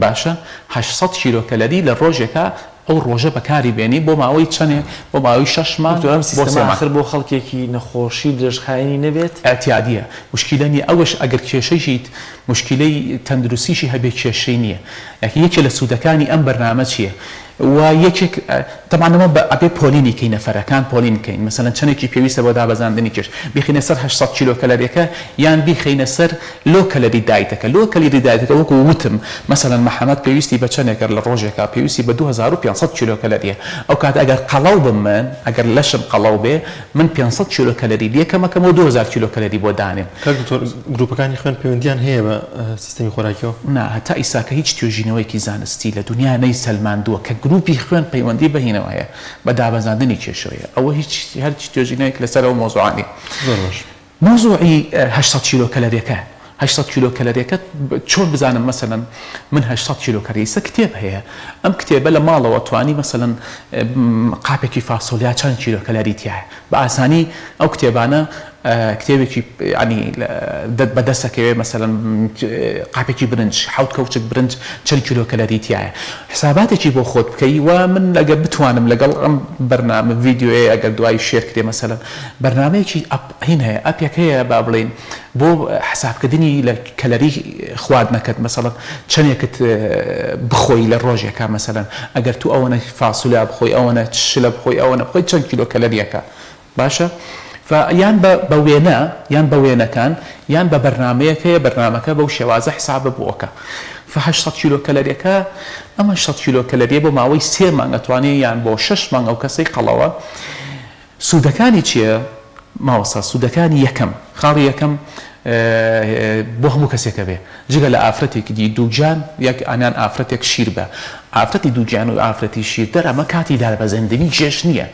باشە 800 کیلۆ کەلەری لە ڕۆژێکا ئەو ڕۆژە بەکاری بێنی بۆ ماوەی چەنێ بۆ ماوەی شەش مانگ دکتۆر ئەم بۆ سێ سیستەمە مانگ. ئاخر بۆ خەڵکێکی نەخۆشی درێژخایەنی نەبێت؟ ئیعتیادیە موشکیلە نیە ئەوەش ئەگەر کێشەیشی موشکیلەی تەندروستیشی هەبێ کێشەی نیە یەکی یەکێ لە سوودەکانی ئەم بەرنامە چیە و یەکێک تەبعەن ئەمە بە ئەبێ پۆلینی کەین نەفەرەکان پۆلین کەین مەسەلەن چەنێکی پێویستە بۆ دابەزاندنی کێش بیخەینە سەر 800 کیلۆ کەلەریەکە یان بیخەینە سەر low calorie diet ەکە low calorie diet ەکە وەکو وتم مەسەلەن محەمەد پێویستی بە چەنێکە لە ڕۆژێکا پێویستی بە 2500 کیلۆ کەلەریە ئەو کاتە ئەگەر قەڵەو بم من ئەگەر لەشم قەڵەو بێ من 500 کیلۆ کەلەری لێ کەمەکەمەوە 2000 کیلۆ کەلەری بۆ دانێم. کاک دکتۆر گروپەکانی خوێن پەیوەندیان هەیە بە سیستەمی خۆراکیەوە؟ نا هەتا ئیساکە هیچ توێژینەوەیەکی زانستی لە دونیا نەیسەلماندووە کە گروپی خوێن پەیوەندی بە هینەوە هەیە بە دابەزاندنی کێشەوە هەیە ئەوە هیچ هەرچ توێژینەوەیەک لەسەر ئەو مەوزوعە نیە. زۆر باش. مەوزوعی 800 کیلۆ کەلەریەکە 800 کیلۆ کەلەریەکە چۆن بزانم مەسەلەن من 800 کیلۆ کەلەری ئیستا کتێب هەیە ئەم کتێبە لە ماڵەوە توانی مەسەلەن قاپێکی فاسۆلیا چەند کیلۆ کەلەری تیایە بە ئاسانی ئەو کتێبانە کتێبێکی یانی بە دەست ئەکەوێ مەسەلەن قاپێکی برنج حەوت کەوچک برنج چەند کیلۆ کەلەری تیایە حساباتێکی بۆ خۆت بکەی و من ئەگەر بتوانم لەگەڵ ئەم بەرنامە ڤیدیۆیە ئەگەر دوای share کرێ مەسەلەن بەرنامەیەکی app هین هەیە ئەپێک هەیە با بڵێین بۆ حسابکردنی لە کەلەری خواردنەکەت مەسەڵەن چەندێکت بخۆی لە ڕۆژێکا مەسەلەن ئەگەر تو ئەوەنە فاسولیا بخۆی ئەوەنە شلە بخۆی ئەوەنە بخۆی چەند کیلۆ کەلەریەکە باشە ف یان بە بە وێنە یان بە وێنەکان یان بە بەرنامەیەک هەیە بەرنامەکە بەو شێوازە حسابە بۆ ئەکا ف 800 کیلۆ کەلەریەکە ئەم 800 کیلۆ کەلەریە بۆ ماوەی سێ مانگ ئەتوانێ یان بۆ شەش مانگ ئەو کەسەی قەڵەوە سوودەکانی چیە مامۆستا سوودەکانی یەکەم خاڵی یەکەم بۆ هەموو کەسێک ئەبێ جگە لە ئافرەتێکی دی دووگیان یەک ئانیان ئافرەتێک شیر بە ئافرەتی دووگیان و ئافرەتی شیردەر ئەمە کاتی دابەزاندنی کێش نییە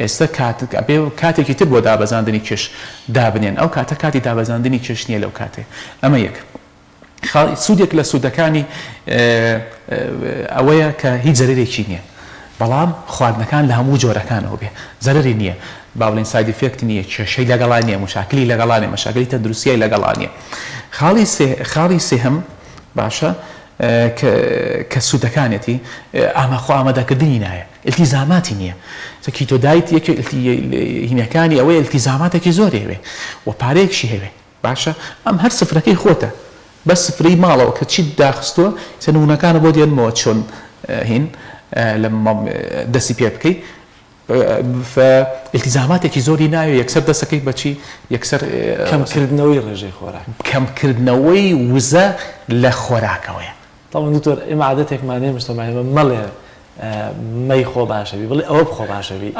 ئێستا کات ئەبێ کاتێکی تر بۆ دابەزاندنی کێش دابنێن ئەو کاتە کاتی دابەزاندنی کێش نییە لەو کاتێ ئەمە یەک سوودێک لە سوودەکانی ئەوەیە کە هیچ زەرەرێکی نییە بەڵام خواردنەکان لە هەموو جۆرەکانەوە بێ زەرەری نییە با بڵێین side effect نییە کێشەی لەگەڵا نییە مشاکلی لەگەڵا نییە مشاکلی تەندروستیای لەگەڵا نییە خاڵی سێ خاڵی سێهەم باشە کە سوودەکانێتی ئامە خۆ ئامادەکردنی نایە التیزاماتی نییە keto diet یەکێک هینەکانی ئەوەیە التیزاماتێکی زۆری هەوێ و پارەیەکشی هەوێ باشە ئەم هەر سفرەکەی خۆتە بەس سفرەی ماڵەوە کە چیت داخستووە ئیستا نمونەکانە بۆ دێنمەوە چۆن هین لە دەستی پێ بکەی ئیلتیزاماتێکی زۆری ناوێ یەکسەر دەسەکەی بەچی یەکسەر کەمکردنەوەی ڕێژەی خۆراک کەمکردنەوەی وزە لە خۆراکەوەیە. تەبعەن دکتۆر ئێمە عادەتێکمان هەیە مجتەمعی ئێمە مەڵێ مەی خۆ باشە بی بڵێ ئەوە بخۆ باشە بی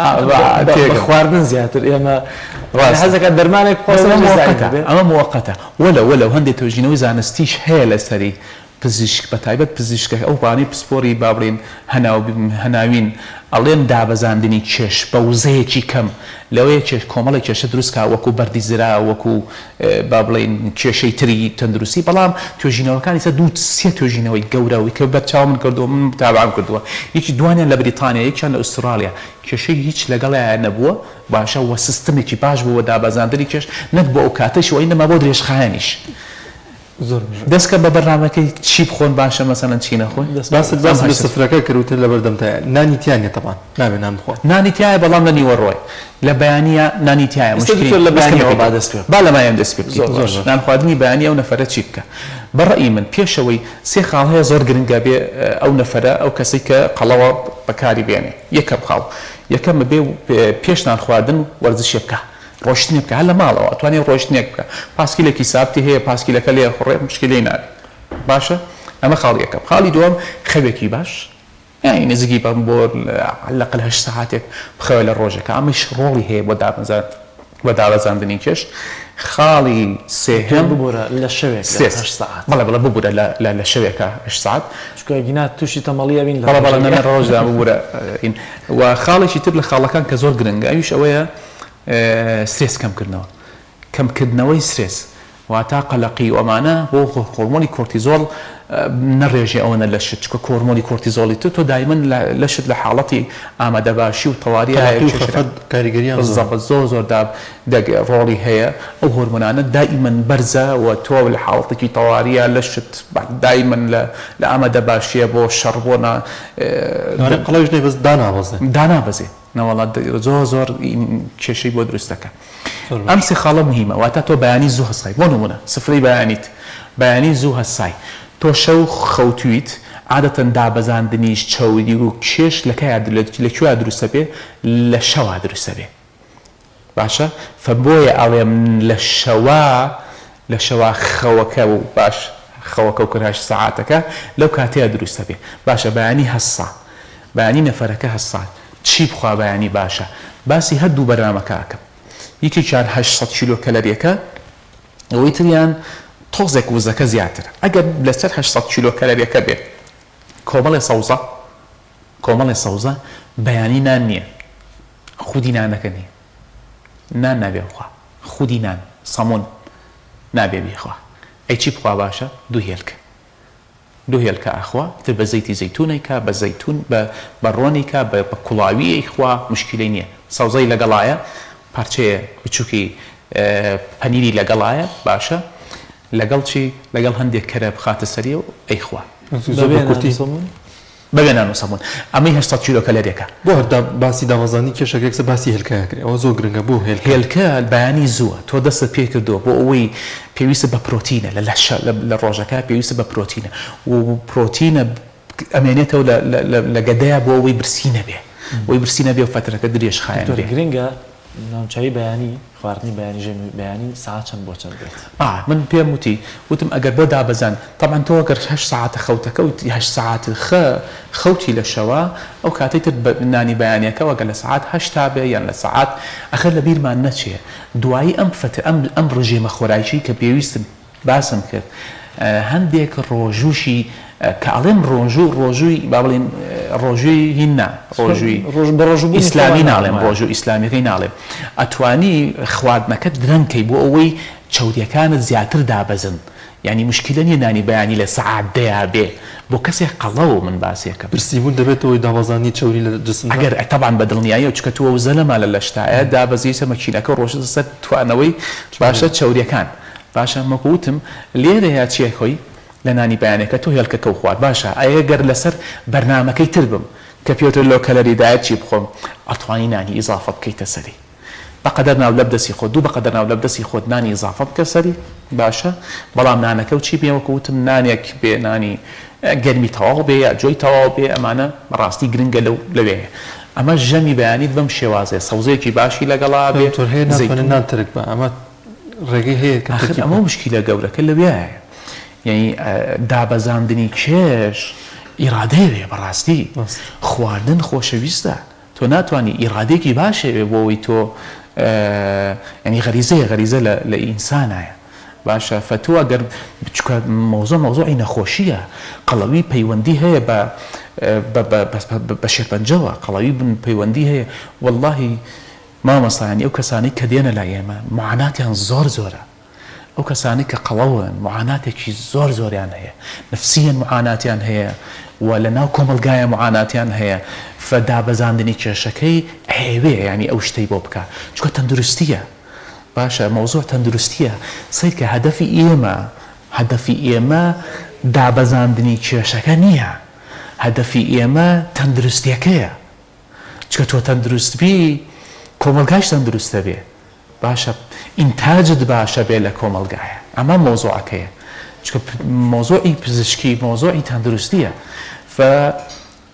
بە خواردن زیاتر ئێمە حەزەکە دەرمانێک بخۆ ئەمە موەقەتە وەلەو وەلەو هەندێک توێژینەوەی زانستیش هەیە لەسەری پزیشک بەتایبەت پزیشکە ئەو بانەی پسپۆری با بڵێین هەناو هەناوین ئەڵێن دابەزاندنی کێش بە وزەیەکی کەم لەوەیە کێش کۆمەڵێک کێشە دروست کا وەکو بەردی زرا وەکو با بڵێین کێشەی تری تەندروستی بەڵام توێژینەوەکان ئیستا دوو سێ توێژینەوەی گەورە کە بەرچاو من کردووە من متابعەم کردووە یەکی دوانیان لە بریتانیا یەکیان لە ئوستراڵیا کێشەی هیچ لەگەڵیان نەبووە باشە وە سیستمێکی باش بوو بۆ دابەزاندنی کێش نەک بۆ ئەو کاتەش وە ئینەما بۆ درێژخایەنیش. زۆر باشە. دەست کە بە بەرنامەکەی چی بخۆن باشە مەسەلەن چی نەخۆن. باست باست لە سفرەکە کرد وتت لەبەردەمتایە نانی تیا نیە تەبعەن نابێ نان بخوا. نانی تیایە بەڵام لە نیوەڕۆی لە بەیانیا نانی تیایە ئێستا مشکلی دکتۆر لە بەس بەیانیەوە کەمێکی با تر دەست پێ با بکەین. لە بەیانیەوە دەست پێ بکەین. زۆر زۆر باشە. نان خواردنی بەیانی ئەو نەفەرە چی بکا؟ بە ڕەئی من پێشەوەی سێ خاڵ هەیە زۆر گرنگە بێ ئەو نەفەرە ئەو کەسەی کە قەڵەوە بەکاری بێنێ یەکەم خاڵ یەکەم بێ پێش نان خواردن وەرزشێ بکا ڕۆشتنێ بکا هەر لە ماڵەوە ئەتوانێ ڕۆشتنێک بکا پاسکیلێکی سابتی هەیە پاسکیلەکە لێ ئەخوڕێ مشکیلەی نابێ باشە ئەمە خاڵی یەکەم خاڵی دووەم خەوێکی باش یانی نزیکی بە بۆ لەقل هەشت سەعاتێک بخەوێ لە ڕۆژێکا ئەمەش ڕۆڵی هەیە بۆ دابەزان بۆ دابەزاندنی کێش خاڵی سێهەم ببورە لە شەوێکدا سێ هەشت سەعات بەڵێ بەڵێ ببورە لە لە لە شەوێکا هەشت سەعات چونکە ئەگینا تووشی تەمەڵی ئەبین لە بەڵێ بەڵێ ڕۆژێکا نە نە ڕۆژدا ببورە ئین و خاڵێکی تر لە خاڵەکان کە زۆر گرنگە ئەویش ئەوەیە سترێس کەمکردنەوە کەمکردنەوەی سترێس واتا قەلەقی و ئەمانە بۆ هۆرمۆنی کۆرتیزۆڵ نەڕێژێ ئەوەنە لەشت چونکە هۆرمۆنی کۆرتیزۆڵی تۆ تۆ دایمەن لەشت لە حاڵەتی ئامادەباشی و تەواریایە قەلەقی و خەفەت کاریگەریان زۆرە. بالضبط زۆر زۆر دا دەگ ڕۆڵی هەیە ئەو هۆرمۆنانە دائیمەن بەرزە و تۆ لە حاڵەتێکی تەواریە لەشت دایمەن لە لە ئامادەباشیە بۆ شەڕ بۆ نا لەوانەیە قەڵەویش نەبی بەس دانابەزێ. دانابەزێ. نەوەڵا زۆر زۆر کێشەی بۆ دروست دەکا ئەم سێ خاڵە مهمە واتە تۆ بەیانی زوو هەستای بۆ نمونە سفرەی بەیانیت بەیانی زوو هەستای تۆ شەو خەوتویت عادەتەن دابەزاندنیش چەوری و کێش لە کایا لە کوێیا دروست دەبێ لە شەوا دروست دەبێ باشە فە بۆیە ئەڵێم لە شەوا لە شەوا خەوەکە و باش خەوەکە و کراش سەعاتەکە لەو کاتەیا دروست ئەبێ باشە بەیانی هەستا بەیانی نەفەرەکە هەستا چی بخوا بەیانی باشە باسی هەردوو بەرنامەکە ئەکەم یەکێکیان 800 کیلۆ کەلەریەکە ئەوەی تریان تۆزێک وزەکە زیاترە ئەگەر لەسەر 800 کیلۆ کەلەریەکە بێ کۆمەڵێ سەوزە کۆمەڵێ سەوزە بەیانی نان نییە خودی نانەکە نییە نان نابێ بخوا خودی نان سەمون نابێ بیخوا ئەی چی بخوا باشە دوو هێلکە دوو هێلکە ئەخوا ئیتر بە زەیتی زەیتون ئەیکا بە زەیتون بە بە ڕۆن ئەیکا بە بە کوڵاوی ئەیخوا مشکیلەی نییە سەوزەی لەگەڵایە پارچەیە بچوکی پەنیری لەگەڵایە باشە لەگەڵ چی لەگەڵ هەندێک کەرە بخاتە سەری و ئەیخوا. زۆر بە کورتی. بەبێ نان و سەمون. ئەمەی 800 کیلۆ کەلەرێکە. بۆ هەر باسی دابەزاندنی کێشەکە یەکسەر باسی هێلکە ئەکرێ ئەوە زۆر گرنگە بۆ هێلکە؟ هێلکە بەیانی زووە تۆ دەستت پێ کردووە بۆ ئەوەی پێویستت بە پرۆتینە لە لەشە لە ڕۆژەکە پێویستت بە پرۆتینە و پرۆتینە ئەمێنێتەوە لە گەدەیا بۆ ئەوەی برسی نەبێ بۆی برسی نەبێ و فەترەکە درێژخایەن دکتۆر بێ. گرنگە نان چایی بەیانی خواردنی بەیانی ژەمی بەیانی سەعات چەند بۆ چەند بێت؟ ئا من پێم وتی وتم ئەگەر بۆ دابەزان تەبعەن تۆ گەر هەشت سەعاتە خەوتەکە و هەشت سەعات خە خەوتی لە شەوا ئەو کاتەی تر بە نانی بەیانیەکەوە گەر لە سەعات هەشتا بێ یان لە سەعات ئەخر لە بیرمان نەچێ دوایی ئەم فەتر ئەم ئەم ڕژێمە خۆراکیەی کە پێویستم باسم کرد هەندێک ڕۆژووشی کە ئەڵێم ڕۆژوو ڕۆژووی با بڵێین ڕۆژووی هین نا ڕۆژووی ئیسلامی ناڵێم ڕۆژوو ئیسلامیەکەی ناڵێم ئەتوانی خواردنەکەت درەنگ کەی بۆ ئەوەی چەوریەکانت زیاتر دابەزن یانی مشکیلە نیە نانی بەیانی لە سەعات دەیا بێ بۆ کەسێک قەڵەو من باسیەکەم. برسیبوون دەبێتە هۆی دابەزاندنی چەوری لە جسمدا؟ ئەگەر تەبعەن بە دڵنیاییەوە چونکە تۆ وزە نەما لە لەشتایە دابەزیتە مەکینەکە ڕۆشتە سەر توانەوەی باشە چەوریەکان باشە وەکو وتم لێرەیا چیە خۆی لە نانی بەیانەکە تۆ هێلکەکەو خوارد باشە ئەی گەر لەسەر بەرنامەکەی تر بم کە پێوترێ low calorie diet چی بخۆم ئەتوانی نانی ئیزافە بکەیتە سەری بەقەدەر ناو لەپ دەسی خۆت دوو بەقەدەر ناو لەپ دەسی خۆت نانی ئیزافە بکە سەری باشە بەڵام نانەکەو چی بێ وەکو وتم نانێک بێ نانی گەرمی تەواو بێ یا جۆی تەواو بێ ئەمانە بەڕاستی گرنگە لەو لەوێ ئەمە ژەمی بەیانیت بەم شێوازەیە سەوزەیەکی باشی لەگەڵا بێ دکتۆر هەیە ناتوانێت زەیتون نان تەرک بە ئەمە ڕێگەی هەیە کە ئاخر تەرکی ئەمە بکات. مشکیلە گەورەکە لەوێیە یانی دابەزاندنی کێش ئیرادەیەوێ بەڕاستی ڕاستە. خواردن خۆشەویستە تۆ ناتوانی ئیرادەیەکی باشەوێ بۆ ئەوەی تۆ یانی غەریزەیە غەریزە لە لە ئینسانایە باشە فەتوو ئەگەر چونکە مەوزوع مەوزوعی نەخۆشیە قەڵەوی پەیوەندی هەیە بە بە بە بە شێرپەنجەوە قەڵەوی بن پەیوەندی هەیە وەڵاهی مامۆستا یانی ئەو کەسانەی کە دێنە لای ئێمە معاناتیان زۆر زۆرە ئەو کەسانەی کە قەڵەون معاناتێکی زۆر زۆریان هەیە نفسیەن معاناتیان هەیە و لە ناو کۆمەڵگایە معاناتیان هەیە فە دابەزاندنی کێشەکەی ئەیەوێ یانی ئەو شتەی بۆ بکا چونکە تەندروستیە باشە مەوزوع تەندروستیە سەیرکە هەدەفی ئێمە. هەدەفی ئێمە دابەزاندنی کێشەکە نییە، هەدەفی ئێمە تەندروستیەکەیە. چونکە تۆ تەندروست بی کۆمەڵگاش تەندروست دەبێ. باشە ئینتاجت باشە بێ لە کۆمەڵگایە. ئەمە مەوزوعەکەیە. چونکە مەوزوعی پزیشکی مەوزوعی تەندروستیە. ف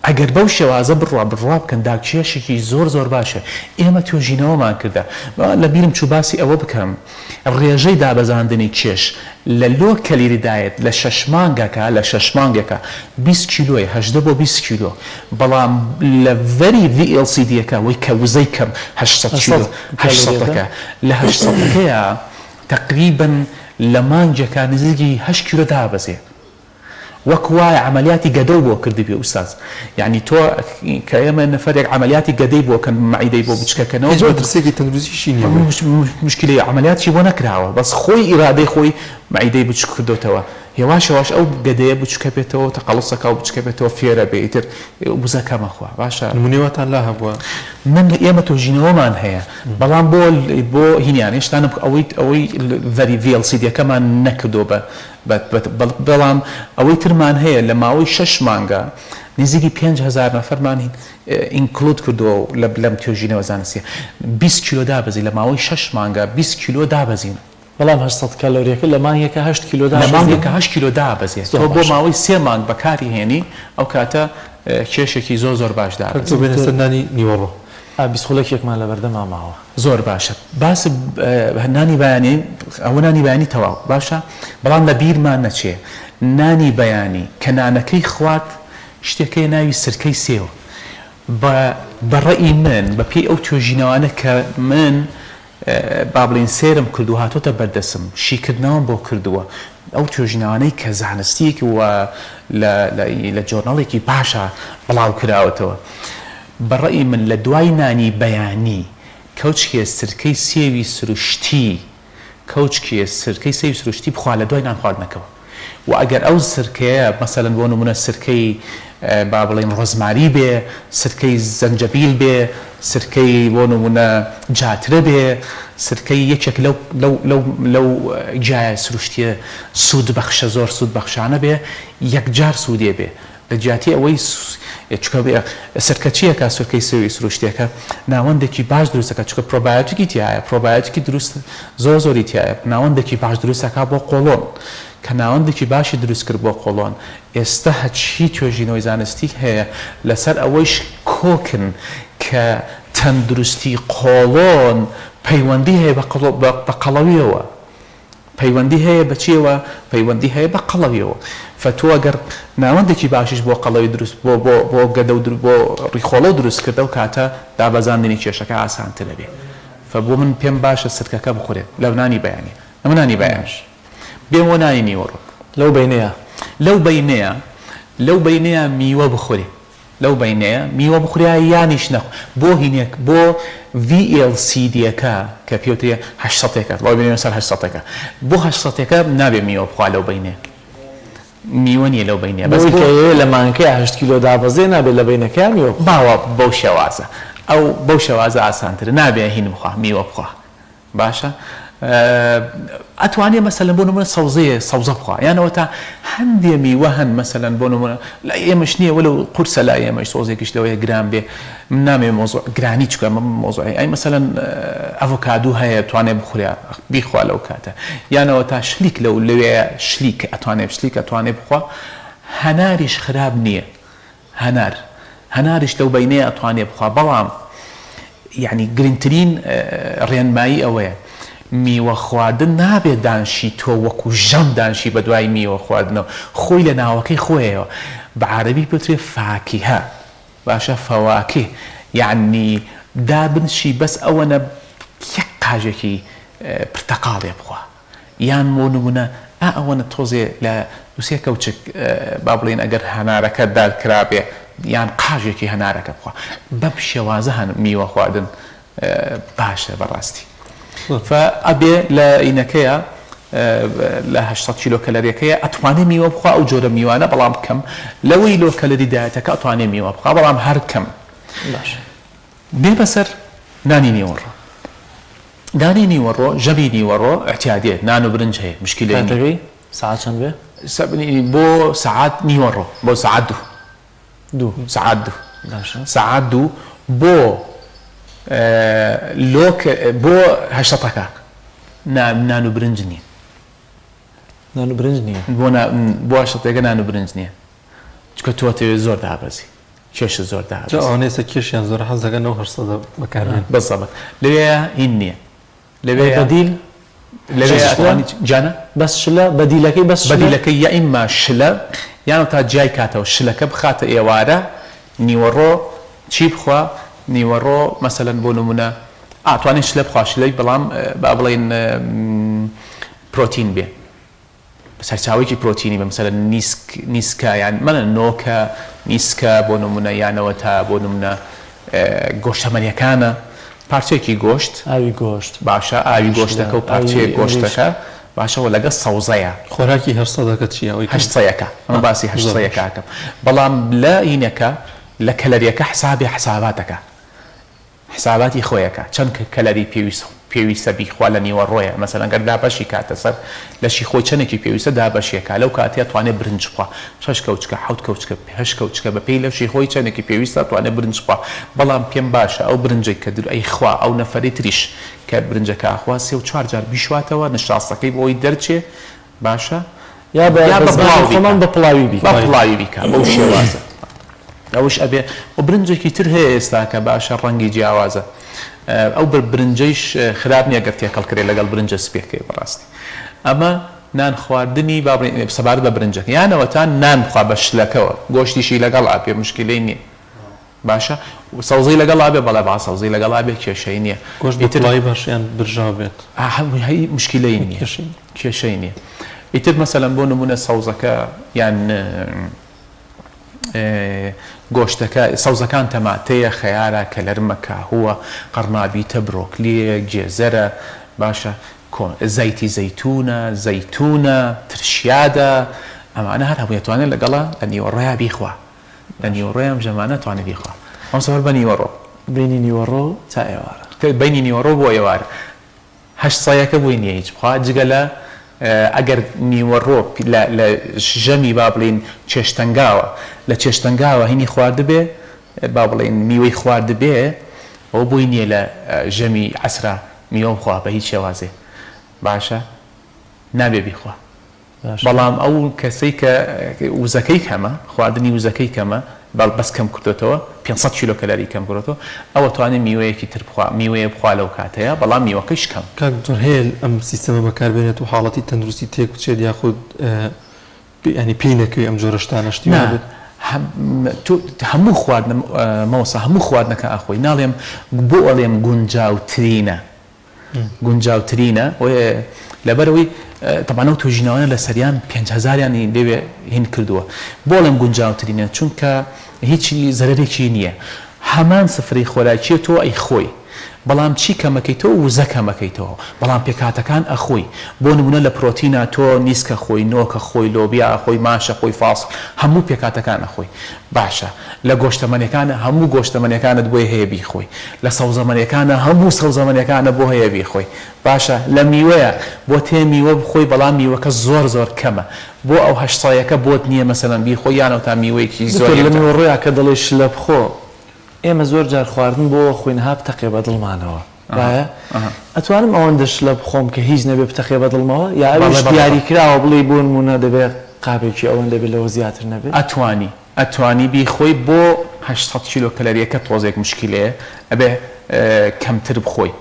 ئەگەر بەو شێوازە بڕوا بڕوا بکەن داکێشێکی زۆر زۆر باشە ئێمە توێژینەوەمان کردە لە بیرم چوو باسی ئەوە بکەم ڕێژەی دابەزاندنی کێش لە low calorie diet لە شەش مانگەکە لە شەش مانگێکە 20 کیلۆیە 18 بۆ 20 کیلۆ بەڵام لە ڤەری VLCD ەکە وەی کە وزەی کەم 800 کیلۆ 800ەکە لە 800ەکەیە تەقریبەن لە مانگێکا نزیکی 8 کیلۆ دابەزێ وەک وایە عەمەلیاتی گەدەو بۆ کردبی ئوستاز یانی تۆ کە ئێمە نەفەرێک عەمەلیاتی گەدەی بۆ کەن مەعیدەی بۆ بچکەکەنەوە هیچ مەترسیەکی تەندروستیشی نیە بۆی. مشکلەی عەمەلیاتشی بۆ نەکراوە بەس خۆی ئیرادەی خۆی مەعیدەی بچوک کردۆتەوە هێواش هێواش ئەو گەدەیە بچوکە بێتەوە تەقەڵوسەکا و بچکە بێتەوە فێرە بێ ئیتر وزە کەمە خوا باشە. نمونەی واتان لا هەبووە؟ من ئێمە تۆژینەوەمان هەیە بەڵام بۆ بۆ هینیان هێشتا ئەوەی ئەوەی ڤەری VLCD ەکەمان نەکردووە بە بەڵام ئەوەی ترمان هەیە لە ماوەی شەش مانگا نزیکی 5000 نەفەرمان include کردووە و لە لەم توێژینەوە زانستیە 20 کیلۆ دابەزی لە ماوەی شەش مانگا 20 کیلۆ دابەزین. بەڵام 800 کالۆریەکە لە مانگێکا هەشت کیلۆ لە دابەزین مانگێکا هەشت کیلۆ دابەزێ زۆر تۆ بۆ باشە. ماوەی سێ مانگ بەکاری هێنی ئەو کاتە کێشێکی زۆر زۆر باش کاک تۆ دابەزێ. بێنە دکتۆر سەر نانی نیوەڕۆ. ئا 20 خولەکێکمان لەبەردەما ماوە. زۆر باشە باس نانی بەیانی ئەوە نانی بەیانی تەواو باشە بەڵام لە بیرمان نەچێ نانی بەیانی کە نانەکەی خوارد شتێک هەیە ناوی سرکەی سێو بە بە ڕەئی من بە پێی ئەو توێژینەوانە کە من با بڵێین سەیرم کردووە هاتۆتە بەردەسم شیکردنەوەم بۆ کردووە ئەو توێژینەوانەی کە زانستیەکی و لە لە جۆرناڵێکی باشە بڵاو کراوەتەوە بە ڕەئی من لە دوای نانی بەیانی کەوچکێ سرکەی سێوی سروشتی کەوچکێ سرکەی سێوی سروشتی بخوا لە دوای نان خواردنەکەوە وە ئەگەر ئەو سرکەیە مەسەلەن بۆ نمونە سرکەی با بڵێین ڕۆزماری بێ سرکەی زەنجەبیل بێ سرکەی بۆ نمونە جاترە بێ سرکەی یەکێک لەو لەو لەو لەو گیایە سروشتیە سوود بەخشە زۆر سوود بەخشانە بێ یەکجار سوودێ بێ لە جیاتی ئەوەی چونکە سرکە چیەکە سرکەی سێوی سروشتیەکە ناوەندێکی باش دروست دەکات چونکە پرۆبایۆتیکی تیایە پرۆبایۆتیکی دروست زۆر زۆری تیایە ناوەندێکی باش دروست دەکات بۆ قۆڵۆن کە ناوەندێکی باشی دروست کرد بۆ قۆڵۆن ئێستا هەچی توێژینەوەی زانستی هەیە لەسەر ئەوەیش کۆکن کە تەندروستی قۆڵۆن پەیوەندی هەیە بە قەڵەویەوە پەیوەندی هەیە بە چیەوە؟ پەیوەندی هەیە بە قەڵەویەوە. فە تۆ گەر ناوەندێکی باشیش بۆ قەڵەوی دروست بۆ بۆ بۆ گەدە و بۆ ڕیخۆڵەو دروست کرد ئەو کاتە دابەزاندنی کێشەکە ئاسانتر ئەبێ. فە بۆ من پێم باشە سرکەکە بخورێت لە نانی بەیانی. ئەمە نانی بەیانیش. بێم بۆ نانی نیوەڕۆ. لەو بەینەیا. لەو بەینەیا لەو بەینەیا میوە بخورێ. لەو بەینەیە میوە بخوریا یانیش نەخ بۆ هینێک بۆ VLCD ەکە کە پێوترێ هەشت سەتێکە بەڵێ بێنە سەر هەشت سەتەکە بۆ هەشت سەتێکە نابێ میوە بخوا لەو بەینەیە میوە نییە لەو بەینەیە بەس بۆ لە مانگەکەی هەشت کیلۆ دابەزێ نابێت لە بەینەکەیا میوە بخوا باوە بەو شێوازە ئەو بەو شێوازە ئاسانترە نابێ هین بخوا میوە بخوا باشە ئەتوانێ مەسەلەن بۆ نمونە سەوزەیە سەوزە بخوا یان ئەوەتا هەندێ میوە هەن مەسەلەن بۆ نمونە لای ئێمەش نییە وەلو قورسە لای ئێمەش سۆزێکیش لەوەیە گران بێ من نامەوێ مۆزوع گرانی چکە من مۆزوعی ئەی مەسەلەن ئەڤۆکادو هەیە توانێ بخورێ بیخوا لەو کاتە یان ئەوەتا شلیک لەو لەوێ شلیک ئەتوانێ شلیک ئەتوانێ بخوا هەناریش خراپ نییە هەنار هەناریش لەو بەینەیا ئەتوانێ بخوا بەڵام یەعنی گرنگترین ڕێنمایی ئەوەیە میوە خواردن نابێ دانشی تۆ وەکو ژەم دانشی بەدوای میوە خواردنەوە خۆی لە ناوەکەی خۆیەوە بە عەرەبی پێوترێ فاکهە باشە فواکه یەعنی دابنشی بەس ئەوەنە یەک قاژێکی پرتەقاڵێ بخوا یان بۆ نمونە ئا ئەوەنە تۆزێ لە دوسێ کەوچک با بڵێین ئەگەر هەنارەکە دار کرابێ یان قاژێکی هەنارەکە بخوا بەم شێوازە هەن میوە خواردن باشە بەڕاستی فە ئەبێ لە ئینەکەیە لە 800 کیلۆ کەلەریەکەیە ئەتوانێ میوە بخوا ئەو جۆرە میوانە بەڵام کەم لەوەی low calorie diet ەکە ئەتوانێ میوە بخوا بەڵام هەر کەم باش بێ بەسەر نانی نیوەڕۆ نانی نیوەڕۆ ژەمی نیوەڕۆ ئیعتیادیە نان و برنج هەیە مشکیلەی نیە. کاتەکەی؟ سەعات چەند بێ؟ بۆ سەعات نیوەڕۆ بۆ سەعات دوو. دوو. سەعات دوو. باشە. سەعات دوو بۆ لۆک بۆ هەشتەکە نان و برنج نییە. نان و برنج نییە. بۆ بۆ هەشتەکە نان و برنج نییە. چونکە تۆ ئەتەوێ زۆر دابەزی. کێشت زۆر دابەزی. جا ئەوانەی ئێستا کێشیان زۆرە حەز دەکەن ئەو هەشتسەدە بەکاربێنن. بزەبت. لەوێ هین نییە. لەوێ بەدیل لەوێ ئەتوانی جانە؟ بەس شلە بەدیلەکەی بەس شلە؟ بەدیلەکەی یا ئیمما شلە یان تا جیای کاتەوە شلەکە بخاتە ئێوارە نیوەڕۆ چی بخوا نیوەڕۆ مەسەلەن بۆ نمونە ئاتوانێ شلە بخوا شلەی بەڵام با بڵێین پرۆتین بێ سەرچاوەیەکی پرۆتینی بە مەسەلەن نیسک نیسکە یان مەڵێن نۆکە نیسکە بۆ نمونە یانەوە تا بۆ نمونە گۆشتەمەنیەکانە پارچەیەکی گۆشت ئاوی گۆشت باشە ئاوی گۆشتەکە و پارچەیەک گۆشتەکە باشە وە لەگەڵ سەوزەیە. خۆراکی هەشتسەدەکە چیە ئەوەی کە. هەشتسەیەکە ئەمە باسی هەشتسەیەکە ئەکەم بەڵام لە هینەکە لە کەلەریەکە حسابێ حساباتەکە حساباتی خۆی ئەکا چەند کەلەری پێویست پێویستە بیخوا لە نیوەڕۆیە مەسەلەن گەر دابەشی کاتە سەر لەشی خۆی چەنێکی پێویستە دابەشی ئەکا لەو کاتەیە توانێ برنج بخوا شەش کەوچکە حەوت کەوچکە هەشت کەوچکە بە پێی لەشی خۆی چەنێکی پێویستە توانێ برنج بخوا بەڵام پێم باشە ئەو برنجەی کە در ئەیخوا ئەو نەفەری تریش کە برنجەکە ئەخوا سێ و چوار جار بیشواتەوە نشاستەکەی بۆی دەرچێ باشە یا بە یا بە زمانی پڵاو خۆمان بیکا بە پڵاوی بە بیکا. پڵاوی بیکا بەو شێوازە ئەوش ئەبێ و برنجێکی تر هەیە ئێستا کە باشە ڕەنگی جیاوازە ئەو بر برنجەیش خراپ نییە گەر تێکەڵ کرێ لەگەڵ برنجە سپیەکەی بەڕاستی ئەمە نان خواردنی با بڵێین سەبارەت بە برنجەکە یانەوە تا نان بخوا بە شلەکەوە گۆشتیشی لەگەڵ ئەبێ مشکیلەی نییە باشە سەوزەی لەگەڵا بێ بەڵێ با سەوزەی لەگەڵا بێ کێشەی نییە گۆشت بە ئیتر پڵاوی باشە یان برژاو بێت؟ هەی مشکیلەی نییە کێشەی نییە. کێشەی نییە ئیتر مەسەلەن بۆ نمونە سەوزەکە یان گۆشتەکە سەوزەکان تەماتەیە خەیارە کەلەرمە کاهووە قەڕنابیتە برۆکلیە گێزەرە باشە زەیتی زەیتونە زەیتونە ترشیادە ئەمانە هەر هەمووی ئەتوانێت لەگەڵا لە نیوەڕۆیا بیخوا لە نیوەڕۆی ئەم ژەمانە توانی بیخوا مامۆستا هەر بە نیوەڕۆ. بەینی نیوەڕۆ تا ئێوارە. بەینی نیوەڕۆ بۆ ئێوارە هەشت سەیەکە بۆی نیە هیچ بخوا جگە لە ئەگەر نیوەڕۆ لە لە ژەمی با بڵێین چێشتەنگاوە لە چێشتەنگاوە هینی خواردبێ با بڵێین میوەی خواردبێ ئەوە بۆی نیە لە ژەمی عەسرا میوە بخوا بە هیچ شێوازێ باشە نابێ بیخوا. بەڵام ئەو کەسەی کە وزەکەی کەمە، خواردنی وزەکەی کەمە، بەس کەم کردۆتەوە، 500 کیلۆ کەلەری کەم کردۆتەوە، ئەو ئەتوانێ میوەیەکی تر بخوا، میوەیە بخوا لەو کاتەیا، بەڵام میوەکەیش کەم. کاک دکتۆر هەیە ئەم سیستەمە بەکار بێنێت و حاڵەتی تەندروستی تێک بچێت یاخود یانی پێی نەکەوێ ئەم جۆرە شتانە شتی وا نا بێت؟ تۆ هەموو خواردنە مامۆستا هەموو خواردنەکە ئەخۆی ناڵێم بۆ ئەڵێم گونجاوترینە گونجاوترینە لەبەرئەوەی تەبعەن ئەو توێژینەوانە لەسەریان پێنج هەزاریان لەوێ هین کردووە بۆ ئەڵێم گونجاوترینە چونکە هیچ زەرەرێکی نییە هەمان سفرەی خۆراکیە تۆ ئەیخۆی بەڵام چی کەمەکەیتەوە وزە کەمەکەیتەوە بەڵام پێکهاتەکان ئەخۆی بۆ نمونە لە پرۆتینا تۆ نیسکە خۆی نۆکە خۆی لۆبیا ئەخۆی ماشە خۆی فاس هەموو پێکهاتەکان ئەخۆی باشە لە گۆشتەمەنیەکانە هەموو گۆشتەمەنیەکانت بۆی هەیە بیخۆی لە سەوزەمەنیەکانە هەموو سەوزەمەنیەکانە بۆ هەیە بیخۆی باشە لە میوەیە بۆت هەیە میوە بخۆی بەڵام میوەکە زۆر زۆر کەمە بۆ ئەو هەشتسەیەکە بۆت نیە مەسەلەن بیخۆی یانەوە تا میوەیەکی زۆر دکتۆر لە یەکجار. نیوەڕۆیا کە دەڵێی شلە بخۆ ئێمە زۆر جار خواردن بۆ خۆین ها بتەقێ بە دڵمانەوە وایە ئەتوانم ئەوەندە شلە بخۆم کە هیچ نەبێ بتەقێ بە دڵمەوە یا ئەویش دیاری کراوە بڵێی بۆ نموونە دەبێ قابێکی ئەوەندە بێ لەوە زیاتر نەبێ؟ ئەتوانی ئەتوانی بیخۆی بۆ 800 کیلۆ کەلەریەکە تۆزێک مشکیلەیە ئەبێ کەمتر بخۆی